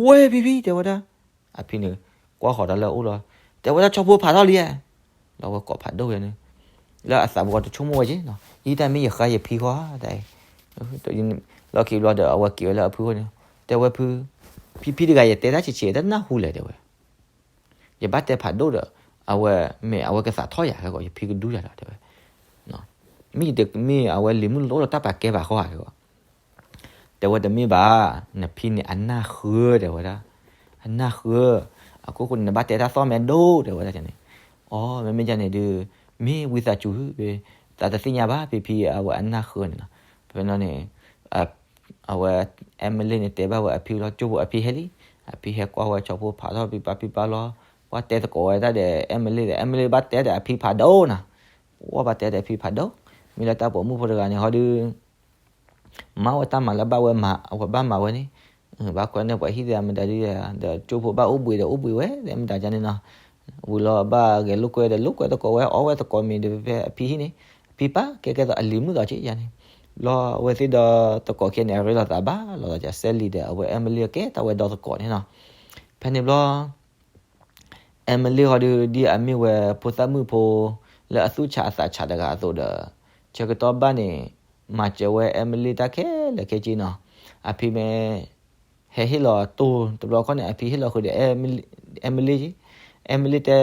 ဝ့ၢ်ဖံဖံ တဲဝဲဒၣ်, အဖံန့ၣ် ကွၢ်ဃီၤတၢ်လၢအအိၣ်လီၤ, တဲဝဲဒၣ်ဆီဖိဖးထီၣ်လံဧါ. လီၤဝဲကိးဖးဒိၣ်ဝဲန့ၣ်, လၢအသးပူၤတဆိကမိၣ်ဝဲက့နီၤ, အံၤတၢ်မ့ၢ်ယဃါယဖံဃီဧါတၢ်အံၤ, လီၢ်ခံဘျီဒီး အဝဲက့ၤဝဲလၢအဖုဃိန့ၣ်, တဲဝဲဖု, ဖံဖံတဂၤယတဲတၢ်ဆံးဆံး တၢ်နၢ်ဟူလဲၣ်တဲဝဲ ယဘၣ်တဲဖးဒိၣ်ဒီး အဝဲမ့ၢ်အဝဲကသးထီၣ်ယၤ ခဲကီး ယဖံကဒူယၤဒီးတဲဝဲ, မ့ၢ်တမ့ၢ်အဝဲလံၤမုၣ်လီၤအိၣ်ဒီးတၢ်ပာ်ကဲဘၣ်ဃီဧါ ခဲကီး, တဲဝဲတမ့ၢ်ဘၣ်, နဖံန့ၣ်အနၢ်ဃၢတဲဝဲဒၣ်, အနၢ်ဃၢ, အခိၣ်ဃိန့ၣ် နဘၣ်တဲတၢ်သီၣ်မဲာ်ဒိၣ်တဲဝဲဒၣ်န့ၣ်, အိ မ့မ့ၢ်ဒ်န့ၣ်ဒုး မ့ၢ်ဝံသးစူၤဧၢ, သးတသ့ၣ်ညါဘၣ် ဖံဖံအဝဲအနၢ်ဃၢန့ၣ်နီၤ, ဖဲန့ၣ်န့ၣ် အဝဲ Emily န့ၣ်တဲဘၣ်ဝဲအဖံလီၤ ကၠိဖိအဖံဟဲလံ, အဖံဟဲကွၢ်ဝဲဆီဖိဖးထီၣ်ပံပာ်ပံပာ်လီၤ, ပှၤတဲသကိးဝဲဒၣ်ဒီး Emily ဒီး Emily ဘၣ်တဲဒီးအဖံဖးဒိၣ်နီၤ, ပှၤဘၣ်တဲဒီးအဖံဖးဒိၣ်, မ့ၢ်လၢတၢ်ပိာ်မုၣ်ဖိတဂၤန့ၣ်ဟီဒုး မၤဝဲတၢ်မၤလၢဘၣ်ဝဲမၤ အဝဲဘၣ်မၤဝဲန့ၣ်, ဘၣ်ကွဲန့ၢ်ပှၤဟံၣ်သ့ၣ်မတၤဒုး, ဒီးကၠိဖိဘၣ်အိၣ်ဘှံးဒီးအိၣ်ဘှံးဝဲသ့ၣ်မတၤဒ်န့ၣ်နီၤ, ဝံၤလီၤဘၣ်ဂဲၤလိာ်ကွဲဒီးလိာ်ကွဲသကိးဝဲ အီဝဲသကိးမ့ၤဒီးဖဲအဖံဟံၣ်န့ၣ်, အဖံပာ်ကဲကဲသိးအလံၤမုၣ်သိးက့ယၤန့ၣ်, ဘျီအဝဲသ့ၣ်ဒီးသကိးခဲန့ၣ် အရ့လိာ်သးဘၣ်လိာ်သးက Sally ဒီးအဝဲ Emily ကဲတၢ်ဝဲဒီသကိးန့ၣ်နီၤ, ဖဲန့ၣ်ဘျီ Emily ဟီဒုး ဒ်အမ့ၢ်ဝဲဖိသၣ်မုၣ်ဖိ လၢအသူၣ်ဆးအသးဆးတဂၤအသိးဒီး, ဆၢကတီၢ်ဘၣ်န့ၣ် မၤစၢၤဝဲ Emily တၢ်ခဲလၢာ်ခဲဆ့နီၤ, အဖံမ့ၢ် ဟဲဟ့ၣ်လီၤတိၢ်တဘျီခီန့ၣ် အဖံဟ့ၣ်လီၤဃုာ်ဒီး Emily, Emily တဲ,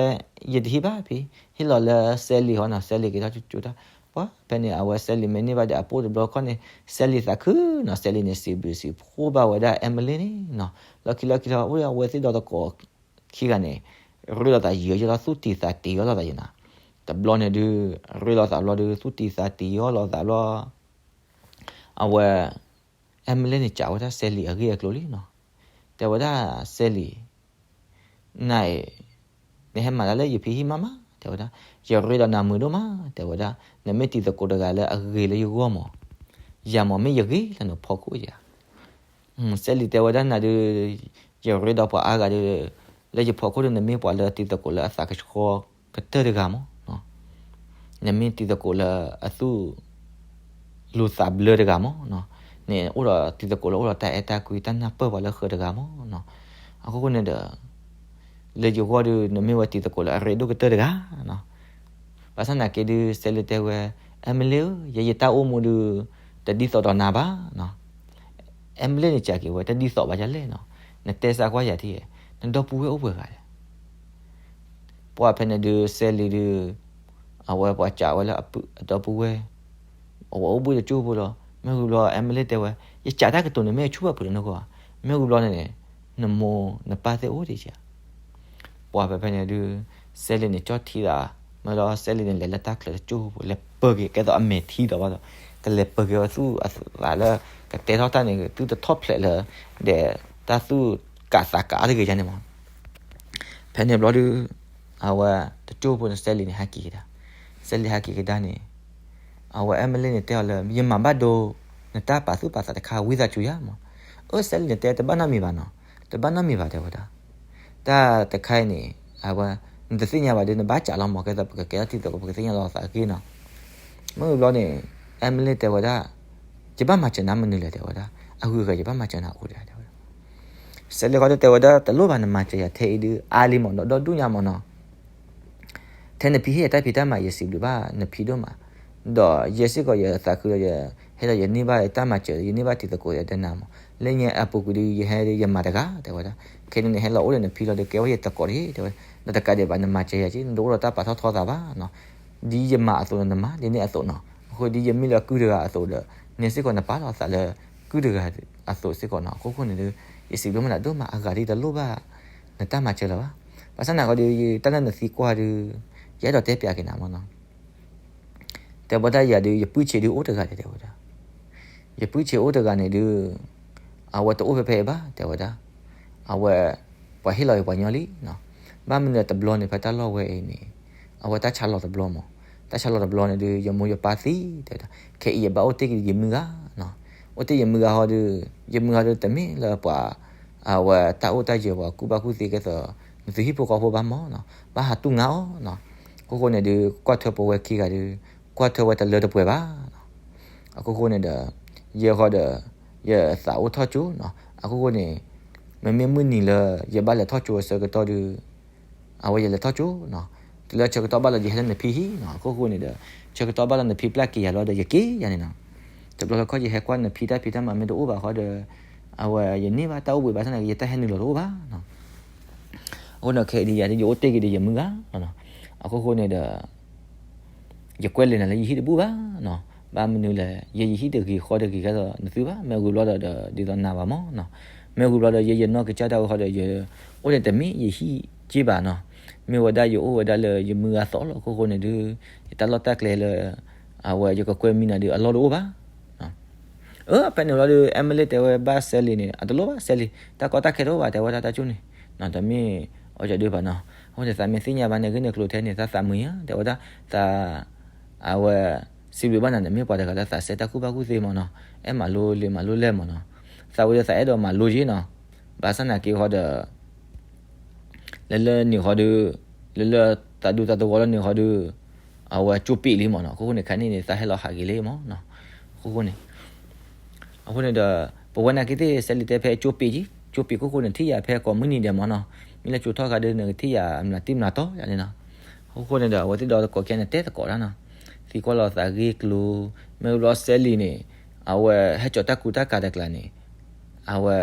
ယတဟ့ၣ်ဘၣ်ဖံ, ဟ့ၣ်လီၤလၢ Sally ဟီနီၤ, Sally က့ၤထီၣ်ကၠိတၢ်, ပှၤဖဲန့ၣ် အဝဲ Sally မ့ၢ်န့ၢ်ဘၣ်ဒီးအပိၢ်တဘျီခီန့ၣ် Sally သးခုနီၤ, Sally န့ၣ် စံးဘျုးစံးဖှိၣ်ဘၣ်ဝဲဒၣ် Emily န့ၣ်နီၤ, လီၢ်ခံလီၢ်ခံထီၣ် အိၣ်ဝဲသ့ၣ်ဒီသကိးခံဂၤန့ၣ် ရ့လိာ်သးယံာ်ယံာ်လီၤ သူၣ်တံၤသးတံၤယီလိာ်သးယံာ်နီၤ, တဘျီန့ၣ်ဒုး ရ့လိာ်သးဘျီဒုး သူၣ်တံၤသးတံၤယီလိာ်သးဘျီ အဝဲ Emily န့ၣ် စံးဝဲဒၣ် Sally အဂ့ၢ်အကျိၤလံနီၤ, တဲဝဲဒၣ် Sally နၤအံၤ နဟဲမၤတၢ်လၢယဖံဟံၣ်မးမး တဲဝဲဒၣ်, ယရ့ဒီးနၤမုာ်ဒိၣ်မး တဲဝဲဒၣ်, နမ့ၢ်တံၤသကိးတဂၤလၢအဂ့ၤလၢယဂီၢ်မး, ယၤမးမ့ၢ်ယဂ့ၤလၢနဖီခိၣ်ယၤ Sally တဲဝဲဒၣ်နၤဒုး, ယရ့ဒီးပှၤအါဂၤဒုး, လၢယဖီခိၣ်ဒုး နမ့ၢ်ပှၤလၢတံၤသကိးလၢအသးကဆှီကတၢၢ်တဂၤမး, နမ့ၢ်တံၤသကိးလၢအသူၣ် လိာ်သးဘျၢတဂၤမး, နအိၣ်ဒီးတံၤသကိးလၢအိၣ်ဒီးတၢ်အဲၣ်တၢ်ကွံ တၢ်နၢ်ပၢၢ်ပှၤလၢဃၢၤတဂၤမး, အခိၣ်ဃိန့ၣ်ဒီး လၢယဂီၢ်ဒုး နမ့ၢ်ဝဲတံၤသကိးလၢအရ့ဒိၣ်ကတၢၢ်တဂၤ ဘၣ်ဆၣ်သနာ်က့ဒုး Sally တဲဝဲ, Emily ဧၢ, ယဲယတၢ်အိၣ်မူဒုး တဒ်သိးဒီးနၤဘၣ်နီၤ. Emily န့ၣ် စံးက့ၤဝဲ တဒ်သိးဘၣ်ဒ်လဲၣ်နီၤ, နတဲစၢ်ကွၢ်ယၤထံၣ်, နဒီပုၢ်ဝဲၢ်အိၣ်ပှဲၤဂၤလဲၣ်. ပှၤဖဲန့ၣ်ဒုး Sally ဒုး အဝဲပှၤစံးဝဲလၢအဒီပုၢ်ဝဲၢ် အဝဲအိၣ်ဘှံးတကၠိၢ်ဖိလီၤ. မ့ၢ်ဝံၤဘျီ Emily တဲဝဲ, ယစံးတၢ်ကတိၤန့ၣ် မ့ၢ်အဆူၣ်ဘၣ်ပှ့ၤလၢနဂီၢ်ဧါ. မ့ၢ်ဝံၤဘျီန့ၣ် နမိၢ်နပၢ်သ့ၣ်အိၣ်ဒံးဧါ. ပှၤဖဲဖဲန့ၣ်ဒုး Sally န့ၣ် ကၠီၣ်ထံသး, မ့ၢ်လီၤ Sally န့ၣ် လဲၤလၢတၢ်ချၢတကၠိၢ်ဖိ လဲၤပၢၤက့ၤ ကဲသိးအမဲာ်ထံဒီးဘၣ်ဒီး ကလဲၤပၢၤက့ၤဝဲသူၣ်အသးလၢ ကတဲထီၣ်တၢ်န့ၣ် သုတထီၣ်ဖျဲးလၢ ဒီးတၢ်သူၣ်ကးသးကးအါတဂ့ၤန့ၣ်မး. ဖဲန့ၣ်ဘျီဒုး အဝဲတကၠိၢ်ဖိန့ၣ် Sally န့ၣ် ဟးက့ၤကဒါ, Sally ဟးက့ၤကဒါန့ၣ် အဝဲ Emily န့ၣ် တဲအီၤလၢ ယမၤဘၣ်ဒိ နတၢ်ပာ်သူၣ်ပာ်သးတခါ ဝံသးစူၤယၤမး. အၢ Sally န့ၣ် တဲတဘၣ်နီတမံၤဘၣ်နီၤ, တဘၣ်နီတမံၤဘၣ် တဲဝဲဒၣ်. တၢ်တခါအံၤန့ၣ် အဝဲ နတသ့ၣ်ညါဘၣ်ဒီး နဘၣ်စံးလီၤမး ကဲသိးပကကဲထီၣ်တံၤသကိး ပကသ့ၣ်ညါလီၤသးအဂ့ၢ်နီၤ. မ့ၢ်ဝံၤဘျီန့ၣ် Emily တဲဝဲဒၣ်, ယဘၣ်မၤစၢၤနၤမနုၤလဲၣ် တဲဝဲဒၣ်, အဂုၤအဂၤယဘၣ်မၤစၢၤနၤအိၣ်ဒံး တဲဝဲဒၣ်. Sally ဃီဒုး တဲဝဲဒၣ် တလိၣ်ဘၣ် နမၤစၢၤယၤထဲအံၤဒုး အါလံမးနီၤ, ဒီဒူၣ်ညါမးနီၤ. ထဲနဖံဟ့ၣ်ယၤတၢ်ဖံးတၢ်မၤ ယစံးဘျုးဘၣ်နဖံဒိၣ်မး, ဒီးယဲစ့ၢ်ကီး ယသးခုဒီး ယဟဲဒီးယန့ၢ်ဘၣ်တၢ်မၤစၢၤ ယန့ၢ်ဘၣ်တံၤသကိးဒီးနၤမး, လၢညါအပူၤကွံာ်ဒုး ယဟဲဒုး ယမၤတဂၤ တဲဝဲဒၣ်. ခဲန့ၣ်န့ၣ် ဟဲလီၤအိၣ်ဒီးနဖံလီၤဒီး ကဲဝဲယသကိးတဂ့ၤ တဲဝဲ, ဒီးတကးဒံးဘၣ် နမၤစၢၤယၤက့ နတအိၣ်ဒီးတၢ်ပာ်ထီၣ်ထီသးဘၣ်နီၤ. ဒ်ယမၤအသိးန့ၣ် နမၤဒ်န့ၣ်အသိးနီၤ, အဃိဒ်ယမ့ၢ်လၢကုၢ်တဂၤအသိးဒီး န့ၣ်စ့ၢ်ကီးနပာ်လီၤသးလၢ ကုၢ်တဂၤအသိးစ့ၢ်ကီးနီၤ. အခိၣ်ဃိန့ၣ်ဒုး ယစံးဘျုးမးနၤဒိၣ်မး အဂၤဒ်တလိၣ်ဘၣ် နတၢ်မၤစၢၤလၢၤဘၣ်. ဘၣ်ဆၣ်နၤဃီဒုး တၢ်လၢနသံကွၢ်ဒုး ယအဲၣ်ဒိးတဲပျးက့ၤနၤမးနီၤ. တဲဝဲဒၣ်ယၤဒုး ယပုၢ်ဆံးဒုးအိၣ်တဂၤဒံး တဲဝဲဒၣ်. ယပုၢ်ဆံးအိၣ်တဂၤန့ၣ်ဒုး အဝဲတအိၣ်ဖဲဖဲအံၤဘၣ် တဲဝဲဒၣ်. အဝဲ ပှၤဟ့ၣ်လီၤက့ၤပှၤညီလံနီၤ. ဘၣ်မနုၤလဲၣ် တဘျီန့ၣ် ဖဲတၢ်လီၢ်ဝဲအံၤန့ၣ် အဝဲတၢ်ဆါလီၤတဘျီမး, တၢ်ဆါလီၤတဘျီန့ၣ်ဒုး ယမိၢ်ယပၢ်သံ တဲဝဲဒၣ်. ခဲအံၤယဘၣ်အိၣ်တ့ၢ်က့ၤယမုၢ်ဂၤနီၤ. အိၣ်တ့ၢ်ယမုၢ်ဂၤဟီဒုး ယမုၢ်ဂၤဒုးတမ့ၢ်လၢပှၤ အဝဲတၢ်အိၣ်တၢ်ယၢၤ ပှၤကူၣ်ဘၣ်ကူၣ်သ့ကဲသိး နသုဟံၣ်ဖိဃီဖိဘၣ်မးနီၤ, ဘၣ်ဟးတူၢ်ငါအီၤနီၤ. အခိၣ်ဃိန့ၣ်ဒုး ကွၢ်ထွဲပဝဲခံဂၤဒုး ကွၢ်ထွဲဝဲတလၢတပှဲၤဘၣ်နီၤ. အခိၣ်ဃိန့ၣ်ဒီး ယဲဃီဒီး ယသးအိၣ်ထီၣ်ကၠိနီၤ. အခိၣ်ဃိန့ၣ် မ့မ့ၢ်မုၢ်နံၤလၢ ယဘၣ်လဲၤထီၣ်ကၠိအဆၢကတီၢ်ဒုး အဝဲယလဲၤထီၣ်ကၠိနီၤ. တုၤလၢဆၢကတီၢ်ဘၣ်လီၤ ယဟဲလၢနဖံဟံၣ်နီၤ. အခိၣ်ဃိန့ၣ်ဒီး ဆၢကတီၢ်ဘၣ်လီၤ နဖံပျၢ်က့ၤယၤလီၤဒီး ယက့ၤယၤန့ၣ်နီၤ. တဘျီတခီၣ်ယဟဲကွၢ်နဖံတၢ်ဖံးတၢ်မၤမ့ၢ်တအိၣ်ဘၣ်ဃီဒီး အဝဲယန့ၢ်ဘၣ်တၢ်အိၣ်ဘှံးဘၣ်ဆၣ်သနာ်က့ ယတၢ်ဟဲနုာ်လီၤတအိၣ်ဘၣ်နီၤ. အဃိန့ၣ်ခဲအံၤဒ်ယၤဒ်ယအိၣ်တ့ၢ်က့ၤဒီးယမုၢ်ဂၤလီၤနီၤ. အခိၣ်ဃိန့ၣ်ဒီး ယကွဲးလဲၤနၤလၢယဟံၣ်တဘူၣ်ဘၣ်နီၤ. ဘၣ်မနုၤလဲၣ် ယဲယဟံၣ်တဂ့ၤဃီတဂ့ၤကဲသိးနသုဘၣ်. မ့ၢ်ဂ့ၤဘျီဒီး ဒ်သိးနၤဘၣ်မးနီၤ. မ့ၢ်ဂ့ၤဘျီဒီး ယဲယနီၢ်ကစၢ်တၢ်ဝဲဃီဒီး ယအိၣ်န့ၣ်တမ့ၢ်ယဟံၣ်က့ဘၣ်နီၤ. မ့ၢ်ဝဲဒၣ်ယအိၣ်ဝဲဒၣ်လၢယမုၢ်ဂၤသီလီၤ. အခိၣ်ဃိန့ၣ်ဒုး ယတၢ်လီၢ်တၢ်ကျဲလၢ အဝဲယကကွဲးမံနၤဒုး အလီၢ်တအိၣ်ဘၣ် အဖဲန့ၣ်လီၤဒီး Emily တဲဝဲဘၣ် Sally န့ၣ် အတလိၣ်ဘၣ် Sally တၢ်ကီတၢ်ခဲတအိၣ်ဘၣ် တဲဝဲဒၣ်တၢ်ကၠိန့ၣ် တမ့ၢ်အီၣ်ကဒုဘၣ်နီၤ. အဃိန့ၣ် သးမ့ၢ်သ့ၣ်ညါဘၣ်န့ၣ်ဂ့ၤန့ၣ် ကျိၤထဲန့ၣ် သးသးမုာ်ညါ တဲဝဲဒၣ် သး အဝဲ စံးဘျုးဘၣ်နၤန့ၣ် မ့ၢ်ပှၤတဂၤလၢသးစဲတၢ်ကူၣ်ဘၣ်ကူၣ်သ့မးနီၤ. အဲၣ်မၤလိလံာ်မၤလိလဲၢ်မးနီၤ. သးဝဲဒီးသးအဲၣ်ဒိးမၤလိက့နီၤ. ဘၣ်ဆၣ်သနာ်က့ဃီဒီး လၢလၢန့ၣ်ဃီဒီး လၢလၢသးဒူသးသဝီလၢန့ၣ်ဃီဒီး အဝဲကၠိပ့းလံမးနီၤ. အခိၣ်ဃိန့ၣ် ခဲန့ၣ်န့ၣ် သးဟဲလီၤဟးဂ့ၤလံမးနီၤ. အဃိန့ၣ် အဃိန့ၣ်ဒီး ပဝဲနာ်က့သ့ၣ် Sally တဲဖဲကၠိပ့းက့ ကၠိပ့းခိၣ်ဃိန့ၣ် ထံၣ်ယၤဖဲကိးမုၢ်နံၤဒဲးမးနီၤ. မ့ၢ်လၢကၠိထီၣ်ခါဒီး နကထံၣ်ယၤအမျးတံၢ်မျးတီယၤန့ၣ်နီၤ. အဃိဃိန့ၣ်ဒီး အဝဲသ့ၣ်ဒီးတကိးခဲန့ၣ် တဲသကိးတၢ်နီၤ. သံကွၢ်လီၤသးဂ့ၢ်ကျိၤ မ့ၢ်ဘျီ Sally န့ၣ် အဝဲဟဲကၠီၤတၢ်ကူတၢ်ကၤတကျါန့ၣ် အဝဲ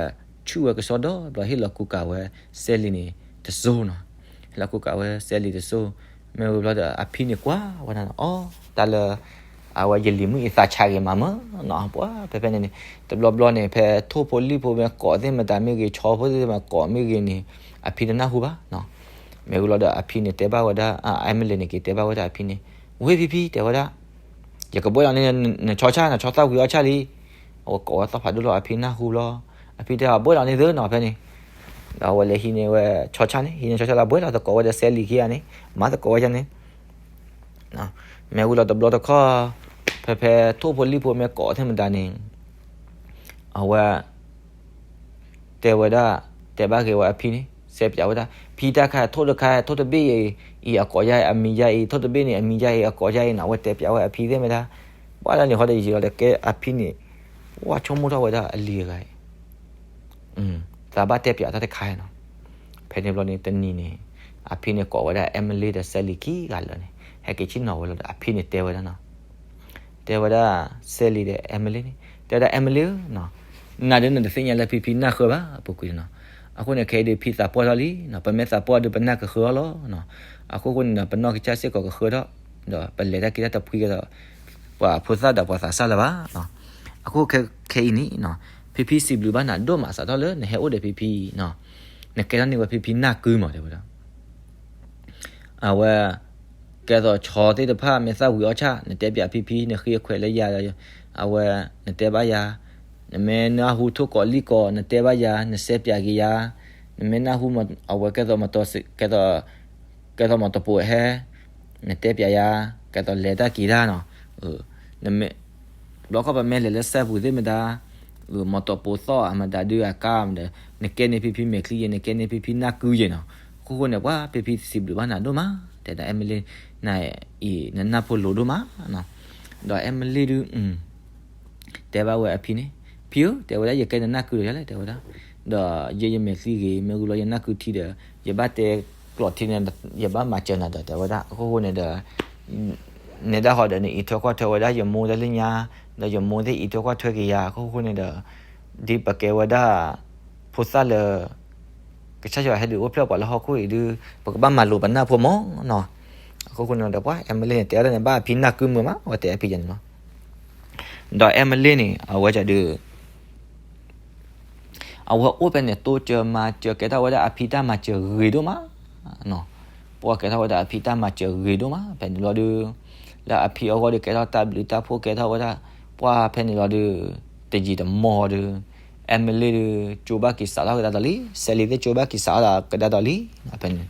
ဆူၣ်ဝဲကစီဒီဘျီ ဟ့ၣ်လီၤကူကၤဝဲ Sally န့ၣ် တစိၢ်နီၤ. ဟ့ၣ်လီၤကူကၤဝဲ Sally တစိၢ်, မ့ၢ်ဝံၤဘျီဒီး အဖံန့ၣ်ကွၢ်ဝဲဒၣ်နီၤ, အီ တၢ်လၢ အဝဲယလံၤမုၣ်အံၤသးဆးဂ့ၤမးမးနီၤ, ပှၤဖဲဖဲန့ၣ်န့ၣ် တဘျီဘျီန့ၣ် ဖဲထိၣ်ဖိလံၣ်ဖိမ့ၢ်ကိးသ့ၣ်မတၤမ့ၢ်ဂ့ၤ ဆီဖိသ့ၣ်မတၤကိးမ့ၢ်ဂ့ၤန့ၣ် အဖံတနၢ်ဟူဘၣ်နီၤ. မ့ၢ်ဝံၤဘျီဒီး အဖံန့ၣ်တဲဘၣ်ဝဲဒၣ် Emily န့ၣ်က့ၤတဲဘၣ်ဝဲဒၣ်အဖံန့ၣ်, ဝ့ၢ်ဖံဖံ တဲဝဲဒၣ် ယကဘှဲလီၤန့ၣ် နဆီဆၣ် နဆီသၣ်ဝံၤအီၣ်ဆၣ်လံ. အဝဲကိးဝဲသီၣ်ဖးဒိၣ်လီၤ အဖံနၢ်ဟူလီၤ. အဖံတဲအီၤ ဘှဲလီၤန့ၣ်သုနီၤဖဲန့ၣ်, ဒီးအဝဲလဲၤဟံးန့ၢ်ဝဲဆီဆၣ်န့ၣ် ဟံးန့ၢ်ဆီဆၣ်လီၤ ဘှဲလီၤသကိးဝဲဒီး Sally ခံဂၤန့ၣ်, မၤသကိးဝဲဒၣ်န့ၣ် မ့ၢ်ဝံၤလီၤတဘျီတခီၣ်, ဖဲဖဲထိၣ်ဖိလံၣ်ဖိမ့ၢ်ကိးသ့ၣ်မတၤန့ၣ်, အဝဲ တဲဝဲဒၣ်, တဲဘၣ်ဂ့ၤဝဲအဖံန့ၣ် စဲးပၠးဝဲဒၣ်, ဖံတၢ်ခါထိၣ်တခါ ထိၣ်တဘ့ၣ်အံၤအကိးယါအံၤ အမံၤယါအံၤ ထိၣ်တဘ့ၣ်န့ၣ် အမံၤယါအံၤ အကိးယါအံၤနီၤ, အဝဲတဲပၠးဝဲအဖံသ့ၣ်မတၤ, ဘၣ်လၢန့ၣ်ဃီဒီး ယံာ်လီၤတကဲအဖံန့ၣ်, ဝဲဆိကမိၣ်ထီၣ်ဝဲဒၣ်အလံၤတဂၤအံၤ သးဘၣ်တဲပၠးတၢ်တခါနီၤ. ဖဲန့ၣ်ဘျီန့ၣ် တနံၤန့ၣ် အဖံန့ၣ်ကိးဝဲဒၣ် Emily ဒီး Sally ခံဂၤလၢာ်န့ၣ် ဟဲက့ၤဆ့ၣ်နီၤဝဲလီၤဒီး အဖံန့ၣ်တဲဝဲဒၣ်နီၤ, တဲဝဲဒၣ် Sally ဒီး Emily န့ၣ် တဲဝဲဒၣ် Emily ဧၢ, နၤဒုးနတသ့ၣ်ညါလၢဖံဖံနၢ်ဃၢဘၣ် အပူၤကွံာ်န့ၣ်နီၤ. အဃိန့ၣ် ခဲအံၤဒုးဖံသးပှၢ်ထီၣ်လံနီၤ, ပမ့ၢ်သးပှၢ်ဒီးပနၢ်ကဃၢအီၤလီၤ. အဃိဃိန့ၣ်ဒီး ပနီၢ်ကစၢ်စ့ၢ်ကီးကဃၢထီၣ်, ဒီးပလဲၤတၢ်က့ၤတၢ်တဖှံကဒီး ပှၤဖိသၣ်ဒီးပှၤသးစၢ်လၢၤဘၣ်. အဃိခဲအံၤန့ၣ်နီၤ, ဖံဖံစံးဘျုးဘၣ်နၤဒိၣ်မး စးထီၣ်လၢနဟဲအိၣ်ဒီးဖံဖံနီၤ, နကဲထီၣ်န့ၢ်ဝဲဖံဖံနၢ်ကုမး တဲဝဲဒၣ် အဝဲ ကဲသိးဆီသ့ၣ်တဖၣ် မ့ၢ်သၣ်ဝံၤအီၣ်ဆၣ် နတဲပၠးဖံဖံ နဃ့အခွဲးလၢယၤဒီး အဝဲ နတဲဘၣ်ယၤ, နမ့ၢ်နၢ်ဟူထိၣ်ကိးလံၣ်ကိး နတဲဘၣ်ယၤ နစဲးပၠးက့ၤယၤ, နမ့ၢ်နၢ်ဟူ အဝဲကဲသိးမတီၤ ကဲသိး ကဲသိးမတီၤပိာ်ဟဲ နတဲပၠးယၤ, ကဲသိးလဲၤတၢ်က့ၤတၢ်နီၤ, နမ့ၢ် ဘျီခီပမ့ၢ်လဲၤလၢစဲပူၤသ့ၣ်မတၤ မတီၤပိာ်သီၣ်အမတၤဒုးအကါမတၤ, နကဲန့ၢ်ဖံဖံမဲာ်ချံယဲၢ် နကဲန့ၢ်ဖံဖံနၢ်ကုယဲၢ်နီၤ. အဃိဃိန့ၣ် ပှၤဖံဖံစံးဘျုးဘၣ်နၤဒိၣ်မး, တဲဒၣ် Emily နၤအံၤ နနၢ်ဖိလိၤဒိၣ်မးနီၤ. ဒီး Emily ဒုး တဲဘၣ်ဝဲအဖံန့ၣ်, ဖံဧၢ တဲဝဲဒၣ် ယကဲနနၢ်ကုဒီးယၤလဲၣ် တဲဝဲဒၣ်, ဒီးယဲယမဲာ်ချံဂ့ၤ မ့ၢ်ဂ့ၤလီၤယနၢ်ကုထံဒီး ယဘၣ်တဲကျိးထံန့ၣ် ယဘၣ်မၤစၢၤနၤဒီး တဲဝဲဒၣ်. အဃိဃိန့ၣ်ဒီး နဲဒၣ်ဃီဒီး နအံးထွဲကွၢ်ထွဲဝဲဒၣ်ယမိၢ်လၢညါ, ဒီးယမိၢ်သ့ၣ်အံးထွဲကွၢ်ထွဲက့ၤယၤ အဃိဃိန့ၣ်ဒီး ဒ်ပကဲဝဲဒၣ် ဖိသၣ်လၢ ကစၢ်ယွၤဟဲဒုးအိၣ်ဖျဲၣ်ပှၤလၢဟီၣ်ခိၣ်အံၤဒုး ပကဘၣ်မၤလိာ်ပနၢ်ဖိမးနီၤ. အဃိဃိန့ၣ်ဒီး ပှၤ Emily န့ၣ် တဲဝဲဒၣ်န့ၣ် ဘၣ်အဖံနၢ်ကုမုာ်မး အဝဲတဲအဖံန့ၣ်လီၤ. ဒီး Emily န့ၣ် အဝဲဒုး အဝဲအိၣ်ဖဲန့ၣ် တိစၢၤမၤစၢၤ ကဲထီၣ်ဝဲဒၣ်အဖံတၢ်မၤစၢၤဂ့ၤဒိၣ်မးနီၤ. ပှၤကဲထီၣ်ဝဲဒၣ်အဖံတၢ်မၤစၢၤဂ့ၤဒိၣ်မး ဖဲန့ၣ်လီၤဒုး လၢအဖံအဂီၢ်ဒီး ကဲထီၣ်တၢ်ဘျုးတၢ်ဖှိၣ် ကဲထီၣ်ဝဲဒၣ် ပှၤဖဲန့ၣ်လီၤဒုး တယံာ်တမီၢ်ဒုး Emily ဒုး ကၠိဘၣ်က့ၤစးထီၣ်ကဒါဒီးလံ, Sally သ့ၣ်ကၠိဘၣ်က့ၤစးထီၣ်ကဒါဒီးလံ ဖဲန့ၣ်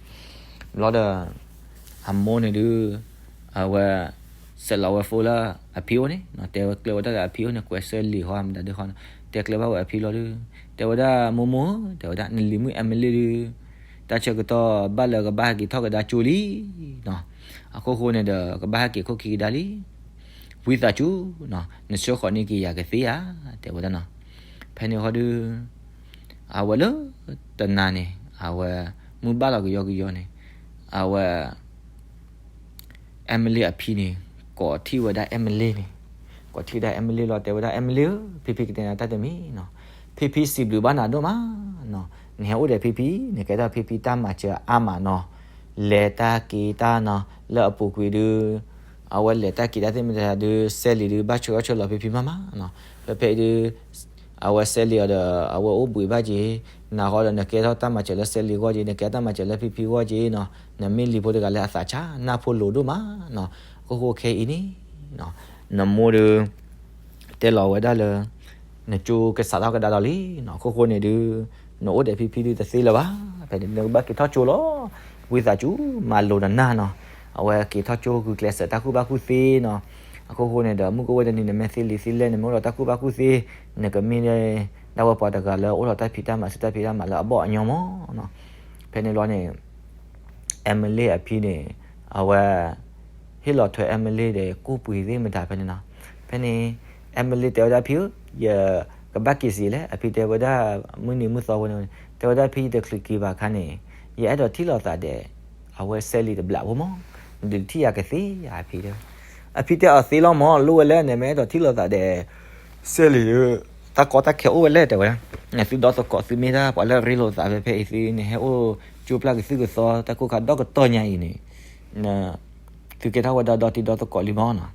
ဘျီဒီး အမိၢ်န့ၣ်ဒုး အဝဲ ဆဲးလီၤဝဲ phone လၢအဖံအိၣ်န့ၣ် တဲဝဲကျဲဝဲဒၣ်လၢအဖံအိၣ်န့ၣ် ကွဲးစၢၢ်လံာ်ဃီမတၤဒုးဃီ တဲကျဲဘၣ်ဝဲအဖံလီၤဒုး တဲဝဲဒၣ် မိၢ်မိၢ်ဧၢ တဲဝဲဒၣ် နလံၤမုၣ် Emily ဒုး တၢ်ဆၢကတီၢ်ဘၣ်လၢကဘၣ်ဟဲက့ၤထီၣ်ကဒါကၠိလံနီၤ. အခိၣ်ဃိန့ၣ်ဒီး ကဘၣ်ဟဲက့ၤခိၣ်ခံကဒါလံ. ဝံသးစူၤနီၤ, နဆှၢဃီၤန့ၢ်က့ၤယၤကသ့ဧါ, တဲဝဲဒၣ်နီၤ. ဖဲန့ၣ်ဃီဒုး အဝဲလၢတနၤန့ၣ် အဝဲမုၢ်ဘၣ်လီၤကယီကယီန့ၣ် အဝဲ Emily အဖံန့ၣ် ကိးထံၣ်ဝဲဒၣ် Emily န့ၣ်, ကိးထံၣ်ဝဲဒၣ် Emily လီၤ တဲဝဲဒၣ် Emily ဧၢ, ဖံဖံကတဲနၤတၢ်တမံၤနီၤ, ဖံဖံစံးဘျုးဘၣ်နၤဒိၣ်မးနီၤ, နဟဲအိၣ်ဒီးဖံဖံ နကဲထီၣ်ဖံဖံတၢ်မၤစၢၤအါမးနီၤ, လဲၤတၢ်က့ၤတၢ်နီၤ, လၢအပူၤကွံာ်ဒုး အဝဲလဲၤတၢ်က့ၤတၢ်သ့ၣ်မတၤဒုး စဲလံၤဒုး ဘၣ်ဆှၢအီၣ်ဆှၢလီၤဖံဖံမးမးနီၤ, ဖဲဖဲအံၤဒုး အဝဲစဲလံၤအီၤဒီး အဝဲအိၣ်ဘှံးဘၣ်က့ၤ, နၤဃီဒီးနကဲထီၣ်တၢ်မၤစၢၤလၢစဲလံၤအဂီၢ်က့ၤ, နကဲတၢ်မၤစၢၤလၢဖံဖံအဂီၢ်က့ၤနီၤ, နမ့ၢ်လံၤဖိတဂၤလၢအသးဆါ နၢ်ဖိလိၤဒိၣ်မးနီၤ, အခိၣ်ဃိခဲအံၤန့ၣ် နမိၢ်ဒုး တဲလီၤဝဲဒၣ်လၢ နကၠိကစးထီၣ်ကဒါလီၤလံနီၤ, အခိၣ်ဃိန့ၣ်ဒုး နအိၣ်ဒီးဖံဖံဒုးတသ့လၢၤဘၣ်, ဖဲန့ၣ်နကဘၣ်က့ၤထီၣ်ကၠိလီၤ, ဝံသးစူၤမၤလိၤနနၢ်နီၤ, အဝဲက့ၤထီၣ်ကၠိဂုာ်ကျဲးစၢးတၢ်ကူၣ်ဘၣ်ကူၣ်သ့နီၤ, အခိၣ်ဃိန့ၣ်ဒီး မုၢ်ကအိၣ်ဝဲတနံၤ နမ့ၢ်သ့လံၤသ့လဲၢ် နမ့ၢ်အိၣ်ဒီးတၢ်ကူၣ်ဘၣ်ကူၣ်သ့ နကမ့ၢ်ဒၣ်ဝဲပှၤတဂၤလၢအိၣ်ဒီးတၢ်ဖံးတၢ်မၤ စုတၢ်ဖံးတၢ်မၤလၢအဘီၣ်အညီမးနီၤ, ဖဲန့ၣ်ဘျီန့ၣ် Emily အဖံန့ၣ် အဝဲ ဟ့ၣ်လီၤထွဲ Emily ဒီးကိၣ်ပှ့ၤသ့ၣ်မတၤဖဲန့ၣ်နီၤ, ဖဲန့ၣ် Emily တဲဝဲဒၣ်ဖံဧၢ, ယကဘၣ်က့ၤစံးလဲၣ်, အဖံတဲဝဲဒၣ် မုၢ်နံၤမုၢ်သီဝဲန့ၣ် တဲဝဲဒၣ်ဖံ ယတချုးက့ၤဘၣ်အခါန့ၣ် ယအဲၣ်ဒိးထံၣ်လိာ်သးဒီး အဝဲစဲလံၤတဘျးဖိမး, ဒုးထံၣ်ယၤကသ့ဧါ အဖံတဲဝဲ, အဖံတဲအီၤသ့လီၤမး, လိၣ်ဝဲလၢနမ့ၢ်အဲၣ်ဒိးထံၣ်လိာ်သးဒီး စဲလံၤ တၢ်ကီတၢ်ခဲအိၣ်ဝဲလဲၣ် တဲဝဲဒၣ်, နသုဒီသကိးသုမ့ၢ်ဒၣ်ပှၤလၢရ့လိာ်သးဖဲဖဲအံၤသုန့ၣ် ဟဲအိၣ်ကၠိပျၢ်ကသုၢ်ကသီ တၢ်ကိၢ်ခါဒီကတီၢ်ညါအံၤန့ၣ် သုကဲထီၣ်ဝဲဒၣ်ဒီတံၤဒီသကိးလံမးနီၤ,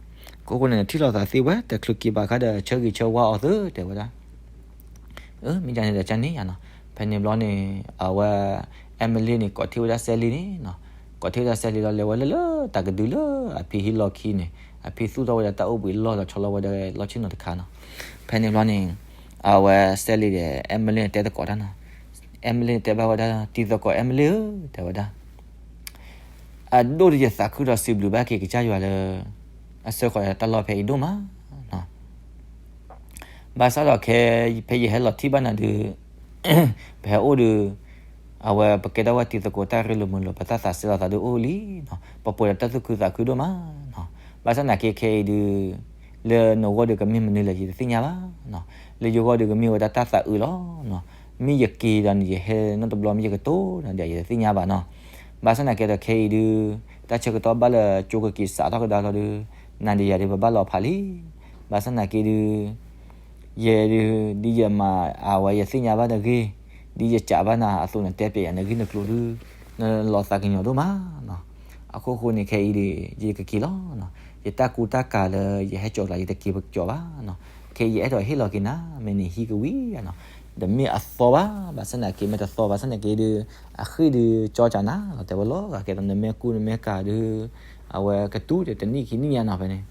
အခိၣ်ဃိန့ၣ် နထံၣ်လိာ်သးသ့ဝဲ တချုးက့ၤဘၣ်အခါဒီး ဆၢဂ့ၤဆၢဝါအီၤသု တဲဝဲဒၣ် အၢ မ့ၢ်ဒ်န့ၣ်ဒီး ကန့ၣ်ယါနီၤ, ဖဲန့ၣ်ဘျီန့ၣ် အဝဲ Emily န့ၣ် ကိးထံၣ်ဝဲဒၣ်စဲလံၤန့ၣ်နီၤ, ကိးထံၣ်ဝဲဒၣ်စဲလံၤလီၤ လဲၤဝဲလၢလၢတၢ်ကဒုလၢအဖံဟံၣ်လီၢ်ခံန့ၣ် အဖံသူၣ်ထီၣ်ဝဲဒၣ်တၢ်အိၣ်ဘှံးလီၢ်ဒီးဆီလီၤဝဲဒၣ်လီၢ်ဆ့ၣ်နီၤတခါနီၤ, ဖဲန့ၣ်ဘျီန့ၣ် အဝဲစဲလံၤဒီး Emily န့ၣ် တဲသကိးတၢ်နီၤ, Emily န့ၣ် တဲဘၣ်ဝဲဒၣ် တံၤသကိး Emily ဧၢ တဲဝဲဒၣ် အဒိၣ်ဒီးယသးခုဒီးစံးဘျုးဘၣ်က့ၤကစၢ်ယွၤလၢ အဆှၢဃီၤတၢ်လီၢ်ဖဲအံၤဒိၣ်မးနီၤ, ဘၣ်ဆၣ်ဒီးခဲ ဖဲယဟဲလီၤထံၣ်ဘၣ်နၤဒုး ပဟဲအိၣ်ဒီး အဝဲပကဲထီၣ်ဝဲတံၤသကိးတၢ်ရ့လိာ်မုာ်လိာ် ပတၢ်သးစဲလိာ်သးဒုးအိၣ်လံနီၤ, ပပှဲၤဒီးတၢ်သူၣ်ခုသးခုဒိၣ်မးနီၤ, ဘၣ်ဆၣ်နာ်က့ခဲအံၤဒုး လၢနဂီၢ်ဒုးကမ့ၢ်မနုၤလဲၣ် ယတသ့ၣ်ညါဘၣ်နီၤ, လၢယဂီၢ်ဒုးကမ့ၢ်ဝဲဒၣ်တၢ်သးအုးလီၤနီၤ, မ့ၢ်ယက့ၤဒီးန့ၣ် ယဟဲနီတဘျီ မ့ၢ်ယကတိၤဒီး ယတသ့ၣ်ညါဘၣ်နီၤ, ဘၣ်ဆၣ်နာ်က့ဒီးခဲအံၤဒုး တၢ်ဆၢကတီၢ်ဘၣ်လၢကၠိကက့ၤစးထီၣ်ကဒါလီၤဒုး နၤဒီးယၤဒုး ပဘၣ်လီၤဖးလံ, ဘၣ်ဆၣ်နာ်က့ဒုး ယဲဒုး ဒ်ယမၤအဝဲယသ့ၣ်ညါဘၣ်နဂ့ၢ်, ဒ်ယစံးဘၣ်နၤအသိး နတဲပျဲယၤနဂ့ၢ်နကျိၤဒုး နလီၤသးကညီၤဒိၣ်မးနီၤ, အခိၣ်ဃိန့ၣ်ခဲအံၤဒုး ယကက့ၤလီၤနီၤ, ယတၢ်ကူတၢ်ကၤလၢယဟဲကၠီၤကျါ ယတက့ၤကၠီၤဘၣ်နီၤ, ခဲအံၤယအဲၣ်ဒိးဟ့ၣ်လီၤက့ၤနၤ မ့ၢ်နဟံၣ်ကဝံၤနီၤ, တမ့ၢ်အသီဘၣ်, ဘၣ်ဆၣ်နာ်က့မ့ၢ်တသီ ဘၣ်ဆၣ်နာ်က့ဒုး အဃံၣ်ဒုးကၠီကၢ်နၤလီၤ တဲဝဲလီၤဂာ်ကဲသိး နမ့ၢ်ကူနမ့ၢ်ကၤဒုး အဝဲကတူၢ်ဒီးတနံၣ်ခံနံၣ်ညါနီၤဖဲန့ၣ်,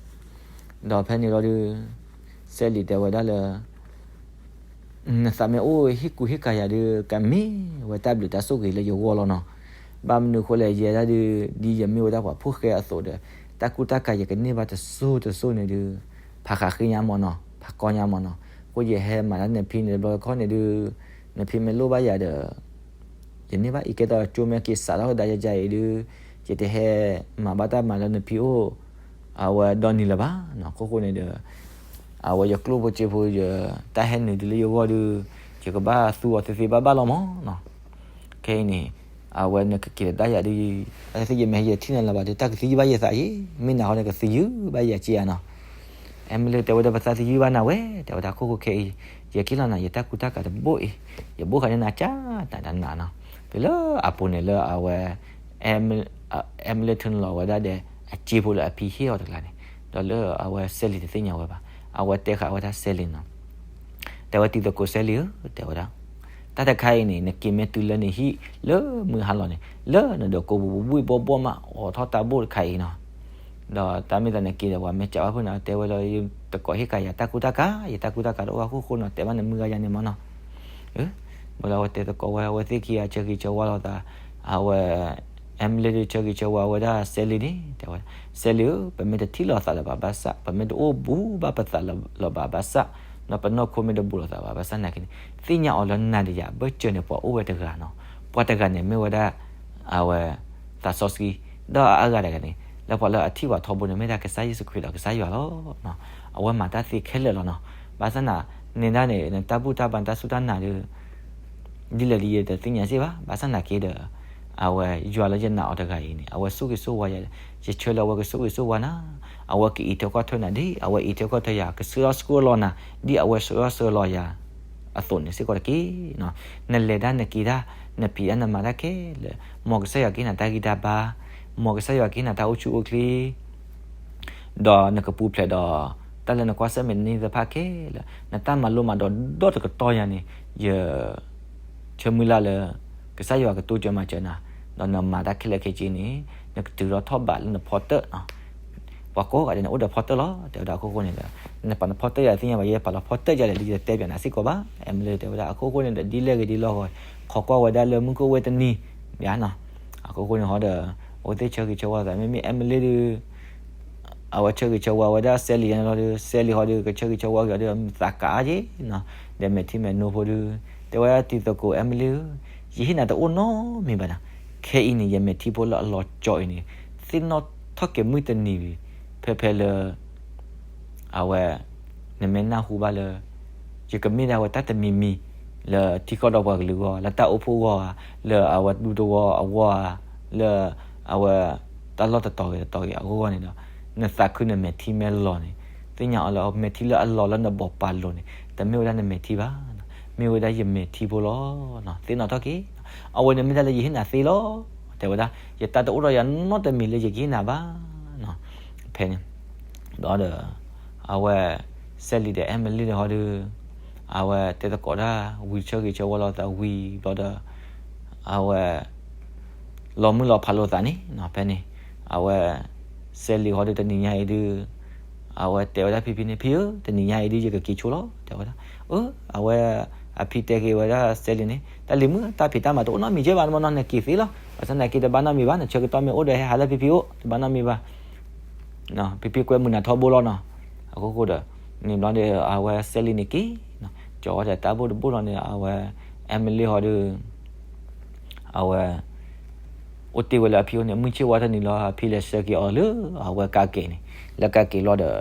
ဒီးဖဲန့ၣ်လီၤဒုး စဲလံၤတဲဝဲဒၣ်လၢ နသးမ့ၢ်အိၣ်ဟ့ၣ်ကူဟ့ၣ်ကၤယၤဒုး ကမ့ၢ်ဝဲတၢ်ဘျုးတၢ်ဆိၣ်ဂ့ၤလၢယဂီၢ်လီၤနီၤ, ဘၣ်မနုၤအဃိလဲၣ် ယဲဒၣ်ဒုး ဒ်ယမ့ၢ်ဝဲဒၣ်ပှၤဖိၣ်ဃဲအသိးဒီး တၢ်ကူတၢ်ကၤယကန့ၢ်ဘၣ်တစိၢ်တစိၢ်န့ၣ်ဒုး ဖးဃးဃ့ညါမးနီၤ ဖးကီညါမးနီၤ, အဃိယဟဲမၤတၢ်နဖံန့ၣ်တဘျီတခီၣ်န့ၣ်ဒုး နဖံမ့ၢ်လိၣ်ဘၣ်ယၤဒီး ယန့ၢ်ဘၣ်အံၤ ကဲသိးကၠိမ့ၢ်က့ၤစးထီၣ်ကဒါယၤအံၤဒုး ယတဟဲမၤဘၣ်တၢ်မၤလၢနဖံအိၣ် အဝဲဒီနံၤလၢၤဘၣ်နီၤ, အခိၣ်ဃိန့ၣ်ဒီး အဝဲယကျိၣ်ဖိစ့ဖိ ယတၢ်ဟဲနုာ်ဒုးလၢယဂီၢ်ဒုး ယကဘၣ်သူအီၤသ့သ့ဘၣ်ဘၣ်လီၤမးနီၤ, ခဲအံၤန့ၣ် အဝဲနကက့ၤလၢတၢ်ယၤဒုး အသ့ၣ်ယမ့ၢ်ဟဲယထံၣ်နၤလၢၤဘၣ်ဒုး တၢ်ကသယုၢ်ဘၣ်ယသးအံၤ မ့ၢ်နၤဃီန့ၣ်ကသယုၢ်ဘၣ်ယၤက့ဧါနီၤ အဲမ့ၢ်လၢတဲဝဲဒၣ်ပသးသယုၢ်ဘၣ်နၤဝဲ တဲဝဲဒၣ်ခိၣ်ဃိခဲအံၤ ယက့ၤလီၤနၤ ယတၢ်ကူတၢ်ကၤတဘိၣ်အံၤ ယဘိၣ်ဃာ်န့ၢ်နၤကၢ်တၢ်တနးနီၤ, တုၤလၢအပူၤန့ၣ်လၢအဝဲ အဲမ့ၢ်လၢထုးန့ၢ်လီၤဝဲဒၣ်ဒီး အစ့ဖိလၢအဖံဟ့ၣ်အီၤတကျါန့ၣ်, ဒီးလၢအဝဲစဲလံၤတသ့ၣ်ညါဝဲဘၣ်, အဝဲတဲဃာ်ဝဲဒၣ်စဲလံၤနီၤ တဲဝဲတံၤသကိးစဲလံၤဧၢ တဲဝဲဒၣ်, တၢ်တခါအံၤန့ၣ် နက့ၤမ့ၢ်တုၤလၢနဟံၣ်လၢမုၢ်ဟါလီၤန့ၣ် လၢနဒိးကိးပူၤဘံၣ်ဘီဘီမး အိးထီၣ်တၢ်ဘိၣ်တခါအံၤနီၤ, ဒီးတၢ်မ့ၢ်သးနက့ၤဒီးပှၤမ့ၢ်စံးဘၣ်ဖုၣ်နၤ တဲဝဲလၢတကိးဟ့ၣ်ကၤယၤတၢ်ကူတၢ်ကၤ ယတၢ်ကူတၢ်ကၤတအိၣ်ဘၣ်ခိၣ်ဃိနီၤ တဲဘၣ်နမုၢ်ဂၤယၤန့ၣ်မးနီၤ ဘၣ်ဒီးအဝဲတဲသကိးဝဲ အဝဲသ့ၣ်ခံဂၤဆၢဂ့ၤဆၢဝါလိာ်သး, အဝဲ အဲမ့ၢ်လၢဒုးဆၢဂ့ၤဆၢဝါဝဲဒၣ်စဲလံၤန့ၣ် တဲဝဲ, စဲလံၤဧၢ, ပမ့ၢ်တထံၣ်လိာ်သးလၢၤဘၣ်ဘၣ်ဆၣ်, ပမ့ၢ်တအိၣ်ဘူးဘၣ်ပသးလၢၤဘၣ်ဘၣ်ဆၣ်, ဒီးပနီၢ်ခိမ့ၢ်တဘူးလိာ်သးဘၣ်ဘၣ်ဆၣ်နာ်က့န့ၣ်, သ့ၣ်ညါအီၤလၢနၤဒီးယၤအဘၢၣ်စၢၤန့ၣ် ပှၤအိၣ်ဝဲတဂၤနီၤ, ပှၤတဂၤန့ၣ်မ့ၢ်ဝဲဒၣ် အဝဲ သးစီဆှံ, ဒီးအါဂၤတဂၤန့ၣ် လၢပှၤလၢအထံၣ်ပှၤထီဘိန့ၣ် မ့ၢ်ဒၣ်ကစၢ်ယ့ၣ်ၡူးခရံာ်ဒီးကစၢ်ယွၤလီၤ. အဝဲမၤတၢ်သ့ခဲလၢာ်လီၤနီၤ. ဘၣ်ဆၣ်နၤ န့ၣ်ဒၣ်န့ၣ် နတၢ်ဘူၣ်တၢ်ဘါ နတၢ်စူၢ်တၢ်နာ်ဒီး ဒ်လဲၣ်ဒ်ယတသ့ၣ်ညါစ့ၢ်ဘၣ်. ဘၣ်ဆၣ်နာ်က့ဒီး အဝဲယွၤလၢယနာ်အီၤတဂၤအံၤန့ၣ် အဝဲဆိၣ်ဂ့ၤဆိၣ်ဝါယၤ, ယဆၢလၢအဝဲကဆိၣ်ဂ့ၤဆိၣ်ဝါနၤ, အဝဲကအံးထွဲကွၢ်ထွဲနၤဒ်အဝဲအံးထွဲကွၢ်ထွဲယၤ, ကဆှၢထီၣ်ဆှၢလီၤနၤ ဒ်အဝဲဆှၢထီၣ်ဆှၢလီၤယၤ အသိးန့ၣ်စ့ၢ်ကီးတက့ၢ်. နလဲၤတၢ်နက့ၤတၢ် နဖံးတၢ်နမၤတၢ်ခဲလၢာ်, မ်ကစၢ်ယွၤကဟ့ၣ်နၤတၢ်ဂံၢ်တၢ်ဘါ, မ်ကစၢ်ယွၤကဟ့ၣ်နၤတၢ်အိၣ်ဆူၣ်အိၣ်ချ့ ဒီးနကပူၤဖျဲးဒီး တၢ်လၢနကွၢ်ဆၢၣ်မဲာ်နန့ၢ်သ့ၣ်တဖၣ်ခဲလၢာ်, နတၢ်မၤလိမၤဒိးဒီတကတီၢ်ညါန့ၣ် ယ ဆၢမုၢ်လၢ်လၢ ကစၢ်ယွၤကတိစၢၤမၤစၢၤနၤ, ဒီးနမၤတၢ်ခဲလၢာ်ခဲဆ့န့ၣ် နကတုၤထီၣ်ထီၣ်ဘးလၢနဖီတၢၣ်နီၤ. ပှၤကိးဂၤဒဲးန့ၣ် အိၣ်ဒီးဖီတၢၣ်လီၤ တဲဝဲဒၣ်. အခိၣ်ဃိန့ၣ်ဒီး နပာ်နဖီတၢၣ်ယၤသ့ၣ်ညါဘၣ်, ယပာ်လီၤဖီတၢၣ်ယၤလဲၣ် ဒ်ယတဲပၠးနၤစ့ၢ်ကီးဘၣ် Emily တဲဝဲဒၣ်. အခိၣ်ဃိန့ၣ်ဒီး ဒ်လဲၣ်ဂ့ၤဒ်လဲၣ်ဂ့ၤ ခိးကွၢ်ဝဲဒၣ်လၢမုၢ်ကအိၣ်ဝဲတနံၤ ယါနီၤ. အခိၣ်ဃိန့ၣ်ဟီဒီး အဝဲသ့ၣ်ဆၢဂ့ၤဆၢဝါသး မ့မ့ၢ် Emily ဒီး အဝဲဆၢဂ့ၤဆၢဝါဝဲဒၣ် Sally ယါန့ၣ်လီၤဒီး Sally ဟီဒီး ကဆၢဂ့ၤဆၢဝါက့ၤအီၤဒီး သးကးအါက့နီၤ. ဒီးမဲာ်ထံမဲာ်နိဖိဒီး တဲဝဲဒၣ်တံၤသကိး Emily ဧၢ, ယဟ့ၣ်နၤတအိၣ်နီတမံၤဘၣ်နီၤ. ခဲအံၤန့ၣ် ယမဲာ်ထံဖိလၢအလီၤကၠီအံၤန့ၣ် သ့ၣ်နီၣ်ထီၣ်က့ၤမုၢ်တနံၤဝံၤ ဖဲဖဲလၢ အဝဲ နမ့ၢ်နၢ်ဟူဘၣ်လၢ ယကမ့ၢ်ဒၣ်ဝဲတၢ်တမံၤမံၤ လၢထံကီၢ်ဒီးပှၤကလုာ်အဂီၢ်, လၢတၢ်အိၣ်ဖှိၣ်အဂီၢ်ဧါ, လၢအဝဲဒူသဝီအဂီၢ်ဧါ, လၢအဝဲ တၢ်လီၢ်တတီၤဂ့ၤတတီၤဂ့ၤအဂီၢ်ဂီၢ်န့ၣ်ဒီး နသးခုနမဲာ်ထံမ့ၢ်လီၤန့ၣ် သ့ၣ်ညါအီၤလၢမဲာ်ထံလၢအလီၤလၢနဘီးပာ်လိၤန့ၣ် တမ့ၢ်ဝဲဒၣ်နမဲာ်ထံဘၣ်, မ့ၢ်ဝဲဒၣ်ယမဲာ်ထံဖိလီၤ. သ့ၣ်နီၣ်ထီၣ်က့ၤ, အဝဲန့ၣ်မ့ၢ်ဒၣ်လၢယဟ့ၣ်နၤသ့လီၤ. တဲဝဲဒၣ် ယတၢ်တအိၣ်ဒီးယၤနီတမံၤလၢယကဟ့ၣ်နၤဘၣ်. ဖဲန့ၣ် ဘျီဒီး အဝဲ Sally ဒီး Emily န့ၣ်ဟီဒီး အဝဲတဲသကိးတၢ်ဝံၤ ဆၢဂ့ၤဆၢဝါလိာ်သးဝံၤဘျီဒီး အဝဲ လီၤမုၢ်လီၤဖးလိာ်သးန့ၣ်နီၤ. ဖဲန့ၣ် အဝဲ Sally ဟီဒီး တနံၤညါအံၤဒုး အဝဲတဲဝဲဒၣ်ဖံဖံန့ၣ် ဖံဧၢ, တနံၤညါအံၤဒုး ယကက့ၤဆိလီၤ တဲဝဲဒၣ်. အၢ အဝဲ အဖံတဲက့ၤဝဲဒၣ် Sally န့ၣ် တၢ်လံၤမုၣ် တၢ်ဖံးတၢ်မၤတအိၣ်နီတမံၤကဲဘၣ် နဘၣ်နီၤ နက့ၤသ့လီၤ. ဘၣ်ဆၣ်သနာ်က့ တဘၣ်နီတမံၤဘၣ်, နဆၢကတီၢ်မ့ၢ်အိၣ်ဒီးဟဲဟးလၢဖံဖံအိၣ် တဘၣ်နီတမံၤဘၣ်. ဖံဖံကွဲမုာ်နၤထီဘိလီၤနီၤ. အခိၣ်ဃိဒီး န့ၣ်ဘျီဒီး အဝဲ Sally န့ၣ်က့ၤ ကၠီဝဲဒီးတၢ်ဘိၣ်တဘိၣ်လီၤန့ၣ် အဝဲ Emily ဟီဒီး အဝဲ အိၣ်တ့ၢ်ဝဲလၢအဖံအိၣ်န့ၣ် မုၢ်ဆ့ၣ်ဝါတနံၤလီၤ အဖံလဲၤဆှၢက့ၤအီၤလၢအဝဲကါက့ၤန့ၣ်, လၢကါက့ၤလီၤဒီး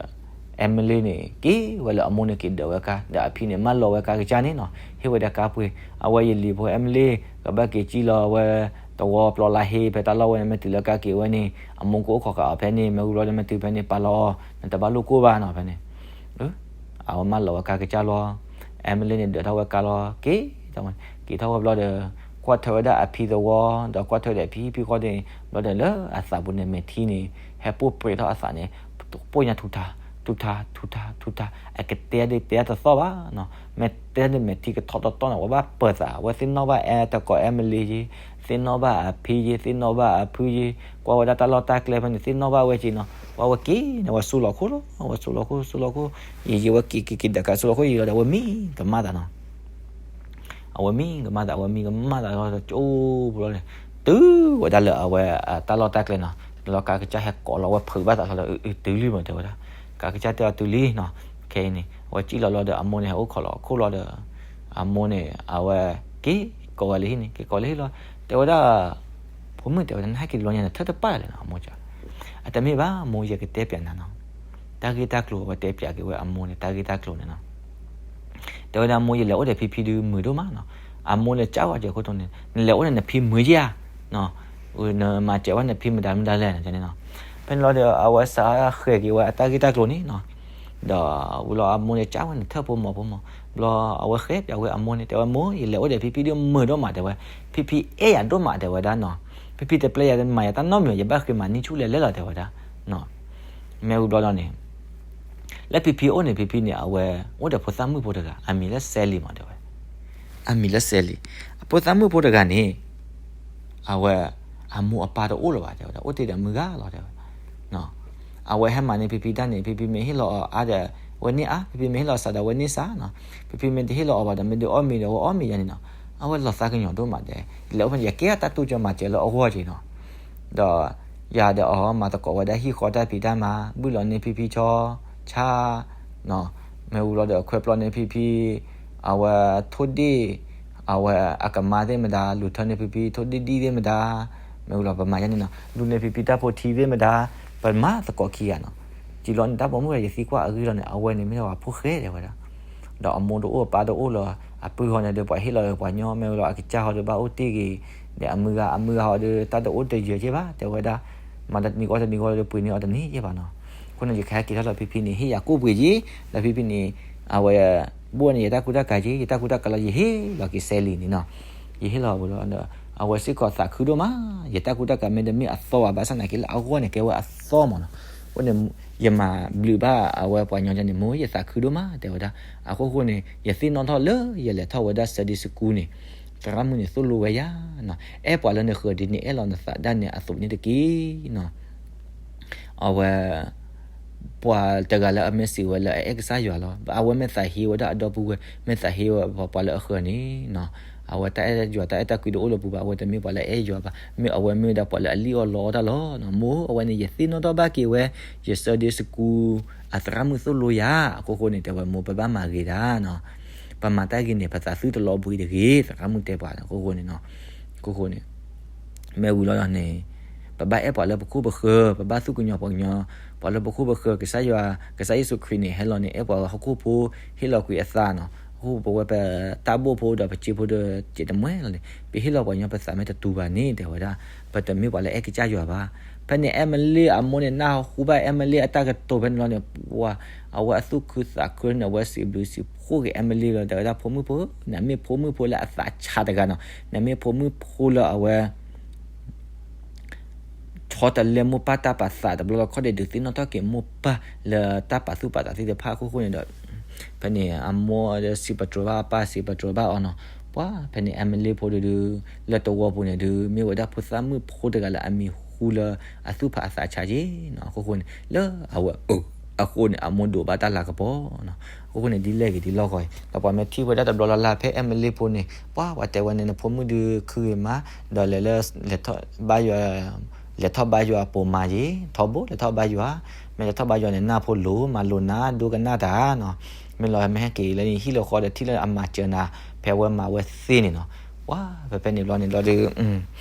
Emily န့ၣ် က့ၤဝဲလၢအမိၢ်န့ၣ် က့ၤဒၢးဝဲကါ ဒီးအဖံန့ၣ် မၢလီၤဝဲကါကစၢ်န့ၣ်နီၤ, ဟ့ၣ်ဝဲဒၣ်ကါပှ့ၤ, အဝဲယလံၤဖိ Emily ကဘၣ်က့ၤစံၣ်လီၤဝဲ သဝီပျီလါဟ့ ဖဲတၢ်လီၢ်ဝဲန့ၣ် မ့ၢ်တုၤလၢကါက့ၤဝဲန့ၣ် အမိၢ်ကအိၣ်ခိးဃာ်အီၤ ဖဲန့ၣ် မ့ၢ်ဝံၤဘျီဒီး မ့ၢ်တုၤဖဲန့ၣ် ပာ်လီၤအီၤ နတဘၣ်လိၣ်ကိၢ်ဘၣ်နီၤ ဖဲန့ၣ် အဝဲမၢလီၤဝဲကါကစၢ်လီၤ. Emily န့ၣ် ဒၢးထီၣ်ဝဲကါလီၤ က့ၤ က့ၤထီၣ်ဝဲဘျီဒီး ကွၢ်ထွဲဝဲဒၣ်အဖံသဝီ ဒီးကွၢ်ထွဲဒီးအဖံဖံဃီန့ၣ် ဘျီဒီးလၢအသးပူၤန့ၣ် မဲာ်ထံန့ၣ် ဟဲပိၢ်ပြဲးထီၣ်အသးန့ၣ် ပိၢ်ညါထူထါ ထူထါ ထူထါ ထူထါ အကတဲဒ်တဲတသီၣ်ဘၣ်နီၤ. မ့ၢ်တဲန့ၣ် မဲာ်ထံကထီၣ်တတီၢ်န့ၣ် ဝဲဘၣ်ပၢၤသး ဝဲသ့ၣ်နီၣ်ဘၣ်အဲတကိး Emily ယ့ သ့ၣ်နီၣ်ဘၣ်အဖံယ့ သ့ၣ်နီၣ်ဘၣ်အဖုယ့ ကွၢ်ဝဲဒၣ်တၢ်လီၢ်တၢ်ကျဲဖဲန့ၣ် သ့ၣ်နီၣ်ဘၣ်ဝဲက့နီၤ. ဝဲဝဲက့ၤန့ၣ် ဝဲဆူလီၤခိၣ်လီၤ ဝဲဆူလီၤခိၣ် ဆူလီၤခိၣ် ယံာ်ယံာ်ဝဲက့ၤက့ၤက့ၤဒၢးကါဆူလီၤခိၣ်ယံာ်လီၤဒီး ဝဲမံကမၣ်သးနီၤ. အဝဲမံကမၣ်သး အဝဲမံကမၣ်သးလီၤဒီး ကၠိဘျီန့ၣ် တုၤဝဲဒၣ်လၢအဝဲတၢ်လီၢ်တၢ်ကျဲနီၤ. လီၤကါကစၢ်ဟဲကိးလီၤဝဲဖုးဘၣ်သးလီၤဒီး အတုၤလံမး တဲဝဲဒၣ်. ကါကစၢ်တဲအီၤတုၤလံနီၤ. ခဲအံၤန့ၣ် အဝဲစံၣ်လီၤလီၤဒီး အမိၢ်န့ၣ် ဟဲအိၣ်ခိးလီၤအခိၣ်လီၤဒီး အမိၢ်န့ၣ် အဝဲက့ၤကိးဝဲလၢဟံၣ်န့ၣ် က့ၤကိးလၢဟံၣ်လီၤ တဲဝဲဒၣ် ဖိမုၣ် တဲဝဲဒၣ် နဟဲက့ၤတဘျီညါ နထၢၣ်တပာ်လဲၣ်နီၤ အမိၢ်က အတမ့ၢ်ဘၣ် မိၢ် ယကတဲပျးနၤနီၤ. တၢ်ဂ့ၢ်တၢ်ကျိၤ အဝဲတဲပျးက့ၤဝဲအမိၢ်န့ၣ် တၢ်ဂ့ၢ်တၢ်ကျိၤန့ၣ်နီၤ. တဲဝဲဒၣ် မိၢ် ယလဲၤအိၣ်ဒီးဖံဖံဒုးမုာ်ဒိၣ်မးနီၤ. အမိၢ်န့ၣ် ကးဝဲက့ၤအခိၣ်တီန့ၣ် နလဲၤအိၣ်န့ၣ် နဖံမုာ်က့ၤဧါ နမၤစၢၤဝဲနဖံမတၤမတၤလဲၣ်န့ၣ်နီၤ. ဖဲန့ၣ်လီၤဒီး အဝဲစးဃဲၤက့ၤဝဲအတၢ်ဂ့ၢ်တၢ်ကျိၤန့ၣ်နီၤ. ဒီးဝံၤလီၤအမိၢ်န့ၣ် ကးဝဲ နထၢၣ်ဖိမီၤဖိမီၤ ဘျီအဝဲဃဲၤပျးဝဲအမိၢ်န့ၣ် တဲဝဲ မိၢ် ယလဲၤအိၣ်ဒီးဖံဖံဒုးမုာ်ဒိၣ်မး တဲဝဲ. ဖံဖံအဲၣ်ယၤဒိၣ်မး တဲဝဲဒၣ်နီၤ. ဖံဖံတပျဲယၤမၤယၤတၢ်နီတမံၤ ယဘၣ်ဃ့မၤန့ၢ်ဆူၣ်လဲၤလဲၣ်လီၤ တဲဝဲဒၣ်. မ့ၢ်ဝံၤဘျီဒီးန့ၣ် လၢဖံဖံအအိၣ်န့ၣ် ဖံဖံန့ၣ် အဝဲအိၣ်ဒီးဖိသၣ်မုၣ်ဖိတဂၤ အမံၤလၢ Sally မး တဲဝဲ. အမံၤလၢ Sally အဖိသၣ်မုၣ်ဖိတဂၤန့ၣ် အဝဲ အမိၢ်အပၢ်တအိၣ်လၢၤဘၣ် တဲဝဲဒၣ် အိၣ်တ့ၢ်ဒီးမုၢ်ဂၤလီၤ တဲဝဲ. အဝဲဟဲမၤန့ၢ်ဖံဖံတၢ်န့ၣ် ဖံဖံမ့ၢ်ဟ့ၣ်လီၤအီၤအါဒီး အဝဲန့ၢ်အါ ဖံဖံမ့ၢ်ဟ့ၣ်လီၤစှၤဒီး အဝဲန့ၢ်စှၤနီၤ. ဖံဖံမ့ၢ်တဟ့ၣ်လီၤအီၤဘၣ်ဒီး မ့ၢ်ဒုးအီၣ်မ့ၤဒီး အဝဲအီၣ်မ့ၤယၤန့ၣ်နီၤ. အဝဲလီၤသးကညီၤဒိၣ်မးဒီး လဲၤအိၣ်ဖဲန့ၣ် ယကဲတၢ်တူၢ်ကၢမၤစၢၤလၢအဂီၢ်က့ၤနီၤ. ဒီး ယၤဒီးအီၤမၤသကိးဝဲဒၣ်ဟံၣ်ဃီတၢ်ဖံးတၢ်မၤ ဘုၣ်လီၤန့ၢ်ဖံဖံဆီ ဆါ မ့ၢ်ဝံၤလီၤဒီးခွဲးပျီန့ၢ်ဖံဖံ အဝဲထိၣ်ဒ့ၣ် အဝဲအကမါသ့ၣ်မတၤ လူၤထၢန့ၢ်ဖံဖံထိၣ်ဒံၣ်ဒံၣ်သ့ၣ်မတၤ, မ့ၢ်ဝံၤလီၤပမၤယါန့ၣ်နီၤ လူၤန့ၢ်ဖံဖံတၢ်ဖိထံသ့ၣ်မတၤ, ပမၤသကိးခံဂၤနီၤ. စံးလီၤန့ၣ်တၢ်ပိာ်မုၣ်ဝဲယသံကွၢ်အဂ့ၢ်လီၤန့ၣ် အဝဲန့ၣ်မ့ၢ်ဝဲဖိၣ်ဃဲတဲဝဲဒၣ် ဒီးအမိၢ်တအိၣ်အပၢ်တအိၣ်လီၤ အပုၢ်ဟီန့ၣ်ဒီးပှၤဟ့ၣ်လီၤပှၤညီ မ့ၢ်ဝံၤလီၤအကစၢ်ဟီဒီးဘၣ်အိၣ်တ့ၢ်ဂ့ၤ, ဒီးအမုၢ်ဂၤအမုၢ်ဂၤဟီဒီး တၢ်တအိၣ်တယၢၤက့ဘၣ် တဲဝဲဒၣ်, မၤတနံၤကီၢ်တနံၤကီၢ်ဒီးပှ့ၤန့ၢ်အီၤတန့ၢ်က့ဘၣ်နီၤ. အဃိန့ၣ် ယကဟဲက့ၤထီၣ်လၢဖံဖံန့ၣ် ဟ့ၣ်ယၤကိၣ်ပှ့ၤက့, ဒီးဖံဖံန့ၣ် အဝဲ ဘိၣ်န့ၣ် ယတၢ်ကူတၢ်ကၤက့ ယတၢ်ကူတၢ်ကၤလီၤ ယဟ့ၣ်လီၤက့ၤစဲလံန့ၣ်နီၤ. ယဟ့ၣ်လီၤဝဲလီၤ, အဝဲစ့ၢ်ကီးသးခုဒိၣ်မး, ယတၢ်ကူတၢ်ကၤမ့တမ့ၢ်အသီဘၣ် ဘၣ်ဆၣ်သနာ်က့လၢအဂီၢ်န့ၣ် ကဲဝဲအသီမးနီၤ. အဃိန့ၣ် ယမၤဘျုးဘၣ်အဝဲပှၤညီကန့ၣ် မိၢ် ယသးခုဒိၣ်မး တဲဝဲဒၣ်. အဃိဃိန့ၣ် ယသ့ၣ်နီၣ်ထီၣ်လၢယလဲၤထီၣ်ဝဲဒၣ် Sunday school န့ၣ် သရၣ်မုၣ်န့ၣ်သိၣ်လိဝဲယၤနီၤ, အဲၣ်ပှၤလၢနဃၢၤဒ်န့ၣ် အဲၣ်လီၤနသးဒၣ်န့ၣ်အသိးန့ၣ်တက့ၢ်နီၤ. အဝဲ ပှၤတဂၤလၢအမ့ၢ်စံးဝဲလၢအအဲၣ်ကစၢ်ယွၤလီၤ. အဝဲမ့ၢ်သးဟ့ဝဲဒၣ်အဒီပုၢ်ဝဲၢ်, မ့ၢ်သးဟ့ဝဲပှၤလၢအဃၢၤန့ၣ်နီၤ. အဝဲတၢ်အဲၣ်ယွၤ တၢ်အဲၣ်တၢ်ကွံတအိၣ်လၢပူၤဘၣ်, အဝဲတမ့ၢ်ပှၤလၢအအဲၣ်ယွၤဘၣ်, မ့ၢ်အဝဲမ့ၢ်ဝဲဒၣ်ပှၤလၢအလံၣ်အီၣ်လီအီၣ်တၢ်လီၤ. မိၢ် အဝဲန့ၣ် ယသ့ၣ်နီၣ်ထီၣ်ဘၣ်က့ၤဝဲ ယ Sunday school အသရၣ်မုၣ်သိၣ်လိယၤ, အဃိဃိန့ၣ် တဲဝဲမိၢ် ပဘၣ်မၤဂ့ၤတၢ်နီၤ. ပမၤတၢ်ဂ့ၤန့ၣ် ပသးသုတလီၤဘှံးတဂ့ၤ, သရၣ်မုၣ်တဲပှၤ အဃိဃိန့ၣ်နီၤ. အဃိဃိန့ၣ် မ့ၢ်ဝံၤလီၤန့ၣ် ပဘၣ်အဲၣ်ပှၤလၢပခိၣ်ပဃၢၤ, ပဘၣ်သူၣ်ကညီၤပှၤကညီ, ပှၤလၢပခိၣ်ပဃၢၤ, ကစၢ်ယွၤ, ကစၢ်ယ့ၣ်ၡူးခရံာ်န့ၣ် ဟဲလီၤန့ၣ် အဲၣ်ပှၤဟီၣ်ခိၣ်ဖိ ဟ့ၣ်လီၤကွံာ်အသးနီၤ. အဃိပဝဲပတၢ်ဘိၣ်ဖိဒီးပစ့ဖိဒီး ကဲတမှဲလီၤန့ၣ် ပဟ့ၣ်လီၤပှၤညီပသးမ့ၢ်တတူၢ်ဘၣ်န့ၣ် တဲဝဲဒၣ်, ပတမ့ၢ်ပှၤလၢအဲၣ်ကစၢ်ယွၤဘၣ်. ဖဲန့ၣ် Emily အမိၢ်န့ၣ် နၢ်ဟူဘၣ် Emily အတၢ်ကတိၤဖဲန့ၣ်လီၤန့ၣ် ပှၤ အဝဲအသူၣ်ခုသးခုန့ၣ် အဝဲစံးဘျုးစံးဖှိၣ်က့ၤ Emily လီၤ တဲဝဲဒၣ် ဖိမုၣ်ဖိဧၢ, နမ့ၢ်ဖိမုၣ်ဖိလၢအသးဆးတဂၤနီၤ, နမ့ၢ်ဖိမုၣ်ဖိလၢအဝဲ ဆီတလဲမိၢ်ပၢ်တၢ်ပာ်သးတဘျီလီၤ. ခီဒံးဒုးသ့ၣ်နီၣ်ထီၣ်က့ၤမိၢ်ပၢ်လၢတၢ်ပာ်သူၣ်ပာ်သးသ့ၣ်တဖၣ်အဃိဃိန့ၣ်ဒီး ဖဲန့ၣ် အမိၢ်ဒီးစံးပတြၢၤဘၣ်အပၢ် စံးပတြၢၤဘၣ်အီၤနီၤ. ပှၤဖဲန့ၣ် Emily ဖိဒုးဒုး လၢတဝီပူၤန့ၣ်ဒုး မ့ၢ်ဝဲဒၣ်ဖိသၣ်မုၣ်ဖိတဂၤလၢအမံၤဟူလၢအသူၣ်ဖးအသးဆးက့နီၤ. အဃိဃိန့ၣ် လၢအဝဲအဃိန့ၣ် အမိၢ်ဒိးဘၣ်တၢ်လၤကပီၤနီၤ. အဃိဃိန့ၣ် ဒ်လဲၣ်ဂ့ၤဒ်လဲၣ်ဂ့ၤ ဒီးပှၤမ့ၢ်ထံၣ်ဝဲဒၣ်တဘျီလၢ်လၢ်ဖဲ Emily ဖိန့ၣ် ပှၤ ပှၤတဲဝဲန့ၣ် နဖိမုၣ်ဒုးခုဂ့ၤမး ဒီးလဲၤလၢ လဲၤထီၣ်ဘါယွၤ လဲၤထီၣ်ဘါယွၤပိာ်မၤယ့ၤ ထီဘိ လဲၤထီၣ်ဘါယွၤ, မ့ၢ်လဲၤထီၣ်ဘါယွၤန့ၣ် နၢ်ဖိလိၤ မၤလိာ်နၤ ဒိကနၣ်တၢ်နီၤ. မ့ၢ်လီၤမ့ၢ်ဟဲက့ၤလၢနဟံၣ်လၢဃီဒီးထံၣ်လၢအမၤစၢၤနၤ ဖဲဝဲမၤဝဲသ့န့ၣ်နီၤ. ပှၤဖဲဖဲန့ၣ်ဘျီန့ၣ်လီၤဒုး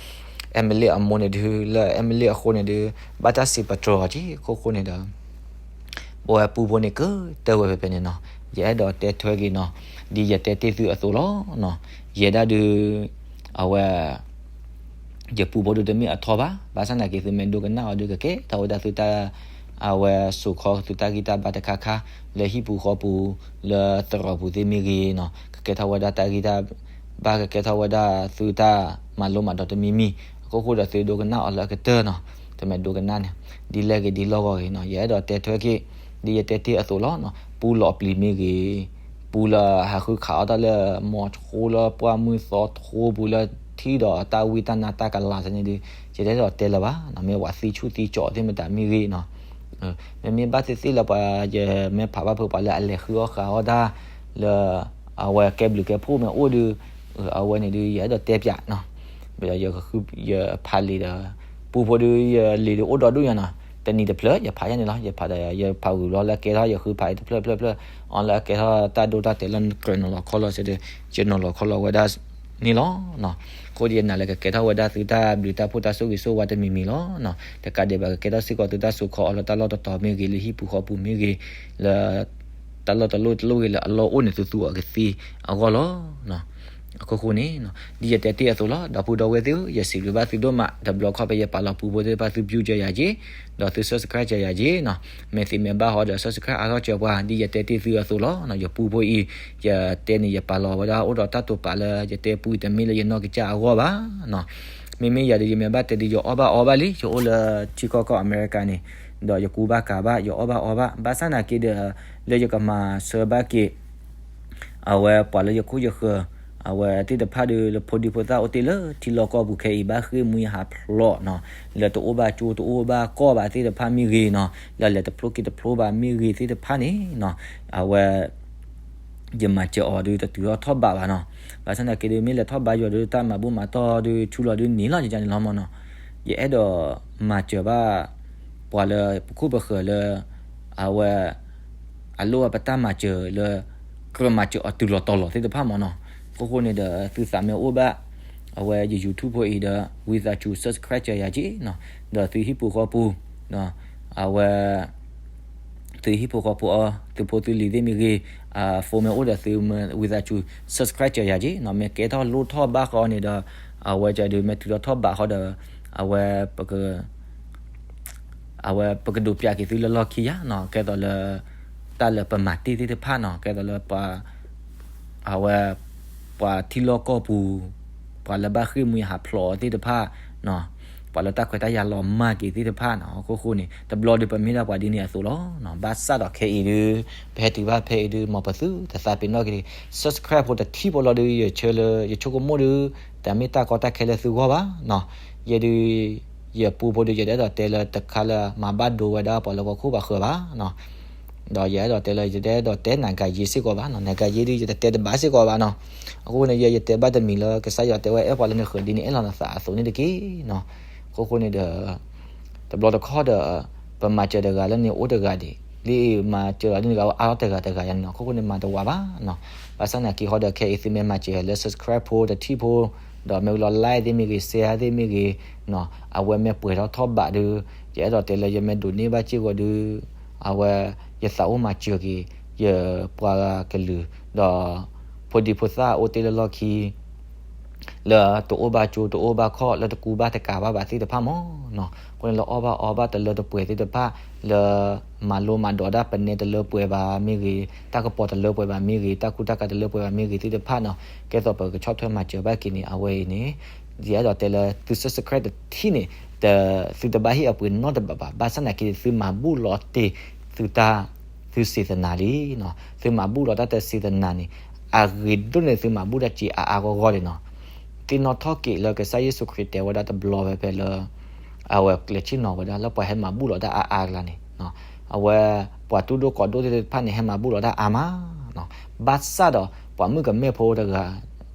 Emily အမိၢ်န့ၣ်ဒုး လၢ Emily အဃိန့ၣ်ဒုး ဘၣ်တၢ်စံးပတြၢၤအီၤက့ အဃိဃိန့ၣ်ဒီး ပဝဲပူဖိန့ၣ်ကတၢၢ်ဝဲဖဲဖဲန့ၣ်နီၤ. ယအဲၣ်ဒိးတဲထွဲက့ၤနီၤ ဒ်ယတဲတ့ၢ်သုအသိးလီၤနီၤ. ယဲဒၣ်ဒုး အဝဲ ယပူဖိဒုးတမ့ၢ်အထီဘၣ် ဘၣ်ဆၣ်သနာ်က့သုမ့ၢ်ဒိကနၣ်အီၤဒုး ကကဲထီၣ်ဝဲဒၣ်သုတၢ် အဝဲစိာ်ခီသုတၢ်ဂံၢ်တၢ်ဘါတခါခါ လၢဟံၣ်ပူၤဃီပူၤ လၢသရိာ်ပူၤသ့ၣ်မ့ၢ်ဂ့ၤနီၤ ကကဲထီၣ်ဝဲဒၣ်တၢ်ဂံၢ်တၢ်ဘါ ကကဲထီၣ်ဝဲဒၣ်သုတၢ်မၤလိမၤဒိးတမံၤမံၤ အဃိဃိဒီးသုဒိကနၣ်အီၤလၢအကတၢၢ်နီၤ. သုမ့ၢ်ဒိကနၣ်န့ၣ် ဒ်လဲၣ်ဂ့ၤဒ်လဲၣ်ဂ့ၤနီၤ ယအဲၣ်ဒိးတဲထွဲက့ၤ ဒ်ယတဲတ့ၢ်အသိးလီၤနီၤ. ပူလီၤပျံၤမ့ၢ်ဂ့ၤ ပူလၢဟးဃုခးအီၣ်တၢ်လၢ မီၤထိလၢပှၢ်မုၢ်သီထိ ပူလၢထံၣ်ဒီးတၢ်ဝံတၢ်နါတၢ်ကလၤသ့န့ၣ်ဒုး ယတအဲၣ်ဒိးတဲလၢၤဘၣ်နီၤ. မ့ၢ်ပှၤသံဆူၣ်သံကၠီသ့ၣ်မတၤမ့ၢ်ဂ့ၤနီၤ မ့မ့ၢ်ဘၣ်သ့ၣ်သ့ၣ်လၢပှၤ ယမ့ၢ်ဖးဘၣ်ဖုးပှၤလၢအလဲၤဃုအီၣ်ဃုအီၣ်တၢ် လၢ အဝဲကဲဘျုးကဲဖှိၣ်မ့ၢ်အိၣ်ဒုး အဝဲန့ၣ်ဒုး ယအဲၣ်ဒိးတဲပၠးနီၤ. ယဖးလံာ်ဒီး ပူဖိဒုး ယလံာ်ဒုးအိၣ်ဒီဒူၣ်ညါနီၤ. တနံၤတဖျၢၣ် ယဖးယါန့ၣ်လီၤ. ယဖးဒီး ယဖးဂုာ်လီၤလၢကဲထီၣ်ယဃုဖးတဖျၢၣ်ဖျၢၣ်ဖျၢၣ် အီၤလၢအကဲထီၣ်တၢ်ဒိတၢ်တဲာ်လၢကြၢးနီၤလီၤခီလီၤစ့ၢ်ဒီး ယနီၤလီၤခီလီၤဝဲဒၣ်န့ၣ်လီၤ. အဃိဒီးယနာ်လၢကကဲထီၣ်ဝဲဒၣ်သုတၢ်ဘျုးတၢ်ဖှိၣ် တၢ်ဆိၣ်ဂ့ၤဆိၣ်ဝါတမံၤမံၤလီၤ. တကးဒံးဘၣ် ကကဲထီၣ်စ့ၢ်ကီးသုတၢ်စိာ်ခီအီၤလၢတၢ်လီၢ်တတီၤမ့ၢ်ဂ့ၤ လၢဟံၣ်ပူၤဃီပူၤမ့ၢ်ဂ့ၤ လၢ တၢ်လီၢ်တလီၢ်တလီၢ်ဂ့ၤ လၢအလီၢ်အိၣ်န့ၣ် သုသူအီၤကသ့အဂီၢ်လီၤ. အဃိဃိန့ၣ် ဒ်ယတဲတ့ၢ်အသိးလီၤ. ဒီပုၢ်ဒီဝဲၢ်သ့ၣ်ဧၢ ယစံးဘျုးဘၣ်သုဒိၣ်မး တဘျီခီဖဲယပာ်လီၤပူဖိသ့ၣ်တဖၣ် သု view စၢၤယၤက့ၤ ဒီးသု subscribe စၢၤယၤက့ၤနီၤ. မ့ၢ်သုမ့ၢ်ဘၣ်ဟီဒီး subscribe အါထီၣ်စၢၤပှၤ ဒ်ယတဲတ့ၢ်သုအသိးလီၤ. ယပူဖိအံၤ ယတဲန့ၣ် ယပာ်လီၤဝဲဒၣ်အိၣ်ဒီးတၢ်တိာ်ပာ်လၢ ယတဲပူအံၤတမ့ၢ်လၢယနီၢ်ကစၢ်အဂီၢ်ဘၣ်နီၤ. မ့မ့ၢ်ယၤဒီး ယမ့ၢ်ဘၣ်တဲဒီး ယအီၣ်ဘၣ်အီဘၣ်လံ ယအိၣ်လၢထံကီၢ်ကီၢ်အမဲရကၤန့ၣ် ဒီးယကူဘၣ်ကၤဘၣ် ယအီၣ်ဘၣ်အီဘၣ် ဘၣ်ဆၣ်သနာ်က့ဒီး လၢယကမၤဆၢဘၣ်က့ၤ အဝဲပှၤလၢယခိၣ်ယဃၢၤ အဝဲသ့ၣ်တဖၣ်ဒီး လၢဖိဒံဖိသၣ်အိၣ်တ့ၢ်လၢထံလီၢ်ကီၢ်ပူၤခဲအံၤ ဘၣ်ဃ့ၢ်မှံဟးဖျိးနီၤ လၢတအိၣ်ဘၣ်ကၠိတအိၣ်ဘၣ်ကီၢ်ဘၣ်သ့ၣ်တဖၣ်မ့ၢ်ဂ့ၤနီၤ လၢလဲၤတဖျိက့ၤတဖျိဘၣ်မ့ၢ်ဂ့ၤသ့ၣ်တဖၣ်န့ၣ်နီၤ အဝဲ ယမၤစၢၤအီၤဒီးတတုၤထီၣ်ထီၣ်ဘးဘၣ်နီၤ. ဘၣ်ဆၣ်သနာ်က့ဒီး မ့ၢ်လဲၤထီၣ်ဘါယွၤဒီး တၢ်မၤဘူၣ်မၤတီၢ်ဒီး ဆူလီၤဒုးန့ၣ်လီၤ ယကန့ၣ်လီၤမနီၤ. ယအဲၣ်ဒိးမၤစၢၤဘၣ် ပှၤလၢပခိၣ်ပဃၢၤလၢ အဝဲ အလိၣ်ဘၣ်ပတၢ်မၤစၢၤလၢ ကြၢးမၤစၢၤအီၤတုၤလီၤတီၤလီၤသ့ၣ်တဖၣ်မနီၤ. အဃိဃိန့ၣ်ဒီး သုသးမ့ၢ်အိၣ်ဘၣ် အဝဲယ YouTube ဖိအံၤဒီး ဝံသးစူၤ subscribe စၢၤယၤက့နီၤ, ဒီးသုဟံၣ်ဖိဃီဖိ အဝဲ သုဟံၣ်ဖိဃီဖိအီၤ သုဖိသုလံၤသ့ၣ်မ့ၢ်ဂ့ၤ, အ phone မ့ၢ်အိၣ်ဒီးသုမ့ၢ်ဝံသးစူၤ subscribe စၢၤယၤက့နီၤ, မ့ၢ်ကဲထီၣ်လိၣ်ထီၣ်ဘၣ်ဃီန့ၣ်ဒီး အဝဲကဒုးမ့ၢ်ထုးထီၣ်ထီၣ်ဘးဃီဒီး အဝဲ အဝဲပကဒိးပျးက့ၤသုလၢလီၢ်ခံယါနီၤ, ကဲသိးလၢ တၢ်လၢပမၤတ့ၢ်သ့ၣ်တဖၣ်နီၤ, ကဲသိးလၢပှၤ အဝဲ ပှၤထံလီၢ်ကီၢ်ပူၤ ပှၤလၢဘၣ်ဃ့ၢ်မှံဟးဖျိးသ့ၣ်တဖၣ်နီၤ, ပှၤလၢတၢ်ခွဲးတၢ်ယာ်လီၤမၢ်က့ၤသ့ၣ်တဖၣ်နီၤ, အဃိဃိန့ၣ် တဘျီဒီးပမ့ၢ်ဒၣ်ပှၤဒ်န့ၣ်အသိးလီၤ. ဘၣ်ဆၣ်ဒီးခဲအံၤဒုး ပဟဲတုၤဘၣ်ဖဲအံၤဒုး မ်ပသုတသးပ့ၤနီၣ်က့ၤ subscribe ဖိတထံၣ်ဖိလီၤဒုး ယဆၢလၢယဆိကမိၣ်ဒုး တမ့ၢ်တၢ်ကီတၢ်ခဲလၢသုဂီၢ်ဘၣ်နီၤ, ယဲဒုး ယပူဖိဒုး ယတအဲၣ်ဒိးတဲလၢတခါလၢမၤဘၣ်ဒိဝဲဒၣ်ပှၤလၢကီၢ်ခိၣ်ဘၣ်ဃၢၤဘၣ်နီၤ, ဒီးယအဲၣ်ဒိးတဲလၢ ယတအဲၣ်ဒိးတဲနၤဂၤယ့စ့ၢ်ကီးဘၣ်နီၤ, နၤဂၤယ့ဒုး ယတတဲတဘၣ်စ့ၢ်ကီးဘၣ်နီၤ, အဃိန့ၣ် ယ ယတဲဘၣ်တမံၤလၢ ကစၢ်ယွၤတဲဝဲ အဲၣ်ပှၤလၢနဃၢၤဒ်န့ၣ် အဲၣ်လီၤနသးအသိးန့ၣ်တက့ၢ်နီၤ, အဃိဃိန့ၣ်ဒီး တဘျီတခီၣ်ဒီး ပမၤစၢၤတဂၤလၢန့ၣ်အိၣ်တဂၤဒံး, လၢအမၤစၢၤလီၤန့ၣ်တဂၤအါထီၣ်တဂၤတဂၤယါန့ၣ်နီၤ, အဃိဃိန့ၣ်မၤတဝးဘၣ်နီၤ, ဘၣ်ဆၣ်နာ်က့ဟီဒီး ခဲအံၤသုမ့ၢ်မၤစၢၤလၢ subscribe ဖိတထံၣ်ဖိ ဒီးမ့ၢ်ဝံၤလီၤ like သ့ၣ်မ့ၢ်ဂ့ၤ share သ့ၣ်မ့ၢ်ဂ့ၤ အဝဲမ့ၢ်ပှဲၤထီၣ်ထီၣ်ဘးဒုး ယအဲၣ်ဒိးတဲလၢယမ့ၢ်ဒိးန့ၢ်ဘၣ်စ့ၢ်ကီးဒုး အဝဲ ယသးအိၣ်မၤစၢၤက့ၤ ယပှၤကလုာ် ဒီး ဖိဒံဖိသၣ်အိၣ်တ့ၢ်လၢလီၢ်ခံ လၢတအိၣ်ဘၣ်ကၠိတအိၣ်ဘၣ်ခီၣ် လၢတကူဘၣ်တကၤဘၣ်ဘၣ်သ့ၣ်တဖၣ်မ့ၢ်နီၤ, အဃိန့ၣ်လၢအီၣ်ဘၣ်အီဘၣ်တလၢတပှဲၤသ့ၣ်တဖၣ် လၢမၤလိမၤဒိးတၢ်ပနဲတလၢပှဲၤဘၣ်မ့ၢ်ဂ့ၤ, တၢ်ကပီၤတလၢပှဲၤဘၣ်မ့ၢ်ဂ့ၤ, တၢ်ကူတၢ်ကၤတလၢပှဲၤဘၣ်မ့ၢ်ဂ့ၤသ့ၣ်တဖၣ်နီၤ, ကဲသိးပကဆီၣ်ထွဲမၤစၢၤဘၣ်က့ၤန့ၣ် အဝဲအံၤန့ၣ် ယအဲၣ်ဒိးတဲလၢသု subscribe တထံၣ်န့ၣ် တ သုတဘၣ်ဟ့ၣ်အပှ့ၤနီတဘးဘၣ်, ဘၣ်ဆၣ်နာ်က့ သုမၤဘူၣ်လီၤတ့ၢ်သုတၢ် သုစံးသနာ်လံနီၤ, သုမၤဘူၣ်လီၤတၢ်တစံးသနာ်န့ၣ် အဂ့ၤဒိၣ်န့ၣ် သုမၤဘူၣ်တၢ်စ့အါအါဂီၢ်ဂီၢ်န့ၣ်နီၤ, သ့ၣ်နီၣ်ထီၣ်က့ၤလၢကစၢ်ယ့ၣ်ၡူးခရံာ်တဲဝဲဒၣ်တဘျီဝဲဖဲလၢ အဝဲကျဲးဆ့ၣ်နီၤဝဲဒၣ်လၢပှၤဟဲမၤဘူၣ်လီၤတၢ်အါအါအကျါန့ၣ် အဝဲ ပှၤတူၢ်ဒိၣ်ကီးဒိၣ်သ့ၣ်တဖၣ်န့ၣ် ဟဲမၤဘူၣ်လီၤတၢ်အါမးနီၤ, ဘၣ်ဆၣ်ဒီး ပှၤမုၣ်ကမဲဖိတဂၤ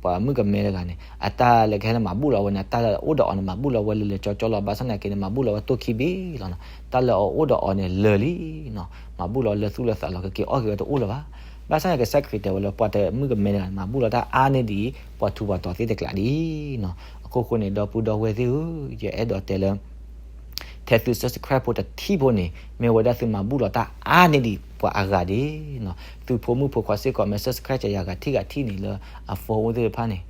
ပှၤမုၣ်ကမဲတဂၤန့ၣ် အတၢ်လၢကဟဲလၢမၤဘူၣ်လီၤဝဲန့ၣ် အတၢ်လၢအအိၣ်ဒီးအီၤန့ၣ် မၤဘူၣ်လီၤဝဲလၢလၢကၠီကၠီလီၤ, ဘၣ်ဆၣ်နာ်က့န့ၣ် မၤဘူၣ်လီၤဝဲတိၢ်ခံဘ့ၣ်လီၤနီၤ, တၢ်လၢအအိၣ်ဒီးအီၤန့ၣ်လၢာ်လံနီၤ, မၤဘူၣ်လီၤလၢသူၣ်လၢသးလီၤ ကက့ၤအီၣ်က့ၤဝဲတအိၣ်လၢၤဘၣ်, ဘၣ်ဆၣ်န့ၣ် ကစၢ်ခရံာ်တဲဝဲလၢ ပှၤတမုၣ်ကမဲတဂၤန့ၣ် မၤဘူၣ်လီၤတၢ်အါန့ၢ်ဒံး ပှၤထူးပှၤတီၤသ့ၣ်တကျးလံနီၤ, အခိၣ်ဃိန့ၣ် ဒီပုၢ်ဒီဝဲၢ်သ့ၣ်ဧၢ, ယအဲၣ်ဒိးတဲလၢ ထဲသု subscribe ဖိတထံၣ်ဖိန့ၣ် မ့ၢ်ဝဲဒၣ်သုမၤဘူၣ်လီၤတၢ်အါန့ၢ်ဒံးပှၤအဂၤဒၣ်နီၤ, သုဖိမုၣ်ဖိခွါစ့ၢ်ကီး မ့ၢ် subscribe စၢၤယၤဂၤထံၣ်ဂၤထံၣ်န့ၣ်လၢအ phone အိၣ်သ့ၣ်တဖၣ်န့ၣ်,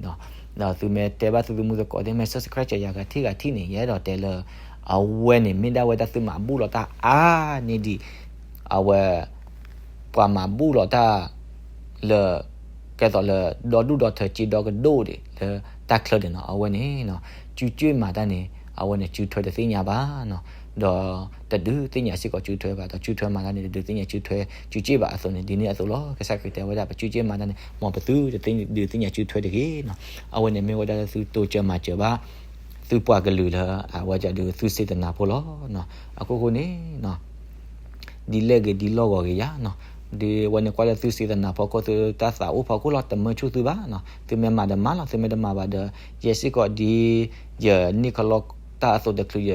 ဒီးသုမ့ၢ်တဲဘၣ်သုသုမုၢ်သကိးသ့ၣ် မ့ၢ် subscribe စၢၤယၤဂၤထံၣ်ဂၤထံၣ်န့ၣ် ယအဲၣ်ဒိးတဲလၢ အဝဲန့ၣ်မ့ၢ်ဒၣ်ဝဲဒၣ်သုမၤဘူၣ်လီၤတၢ်အါန့ၢ်ဒံး အဝဲ ပှၤမၤဘူၣ်လီၤတၢ် လၢ ကဲသိးလၢ ဒီဒူၣ်ဒီထၢ စ့ဒီကဒိၣ်ဒံး လၢတၢ်ချၢန့ၣ်နီၤ, အဝဲန့ၣ် စုစ့ၣ်မၤတၢ်န့ၣ် အဝဲန့ၣ် စုထွဲတသ့ၣ်ညါဘၣ်နီၤ, ဒီးတဒုးသ့ၣ်ညါစ့ၢ်ကီးစုထွဲဘၣ်, ဒီးစုထွဲမၤတၢ်န့ၣ် တဒုးသ့ၣ်ညါစုထွဲ စုစ့ၣ်ဘၣ်အသိးန့ၣ် ဒ်န့ၣ်အသိးလီၤ. ကစၢ်ခရံာ်တဲဝဲဒၣ် ပစုစ့ၣ်မၤတၢ်န့ၣ် မ်ပသုတဒုးသ့ၣ်ညါစုထွဲတဂ့ၤနီၤ, အဝဲန့ၣ်မ့ၢ်ဝဲဒၣ်လၢသုတိစၢၤမၤစၢၤဘၣ် သုပှၤကလုာ်လၢ အဝဲဒၣ်ဒုးသုစံးသနာ်ဖိလီၤ. အခိၣ်ဃိန့ၣ် ဒ်လဲၣ်ဂ့ၤဒ်လီၢ်ဂီၤဂ့ၤယါနီၤ, ဒ်ဝဲန့ၣ်ကွၢ်လၢသုစံးသနာ်ဖီခိၣ် သုတၢ်သးအိၣ်ဖီခိၣ်လီၤ, တမၢဆူၣ်သုဘၣ်နီၤ, သုမ့ၢ်မၤဒီးမၤလီၤ, သုမ့ၢ်တမၤဘၣ်ဒီး ယဲစ့ၢ်ကီးဒ် ယန့ၢ်ခီလီၤတၢ်အသိးတချုးယ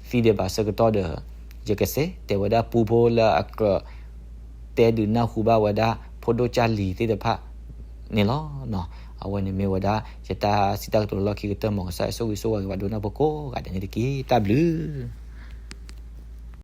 သံဒံးဘၣ်ဆၢကတီၢ်ဒီး ယကစဲးတဲဝဲဒၣ်ပူဖိလၢအကြၢး တဲဒုးနၢ်ဟူဘၣ်ဝဲဒၣ် ဖိဒိၣ်ကၢ်လံၤသ့ၣ်တဖၣ်န့ၣ်လီၤ. အဝဲန့ၣ်မ့ၢ်ဝဲဒၣ် ယတၢ်စံးတၢ်ကတိၤလၢလီၢ်ခံကတၢၢ် မ်ကစၢ်ယွၤဆိၣ်ဂ့ၤဆိၣ်ဝါက့ၤ ပှၤဒိကနၣ်ဖိကိးဂၤဒဲးန့ၣ်တက့ၢ်. တၢ်ဘျုး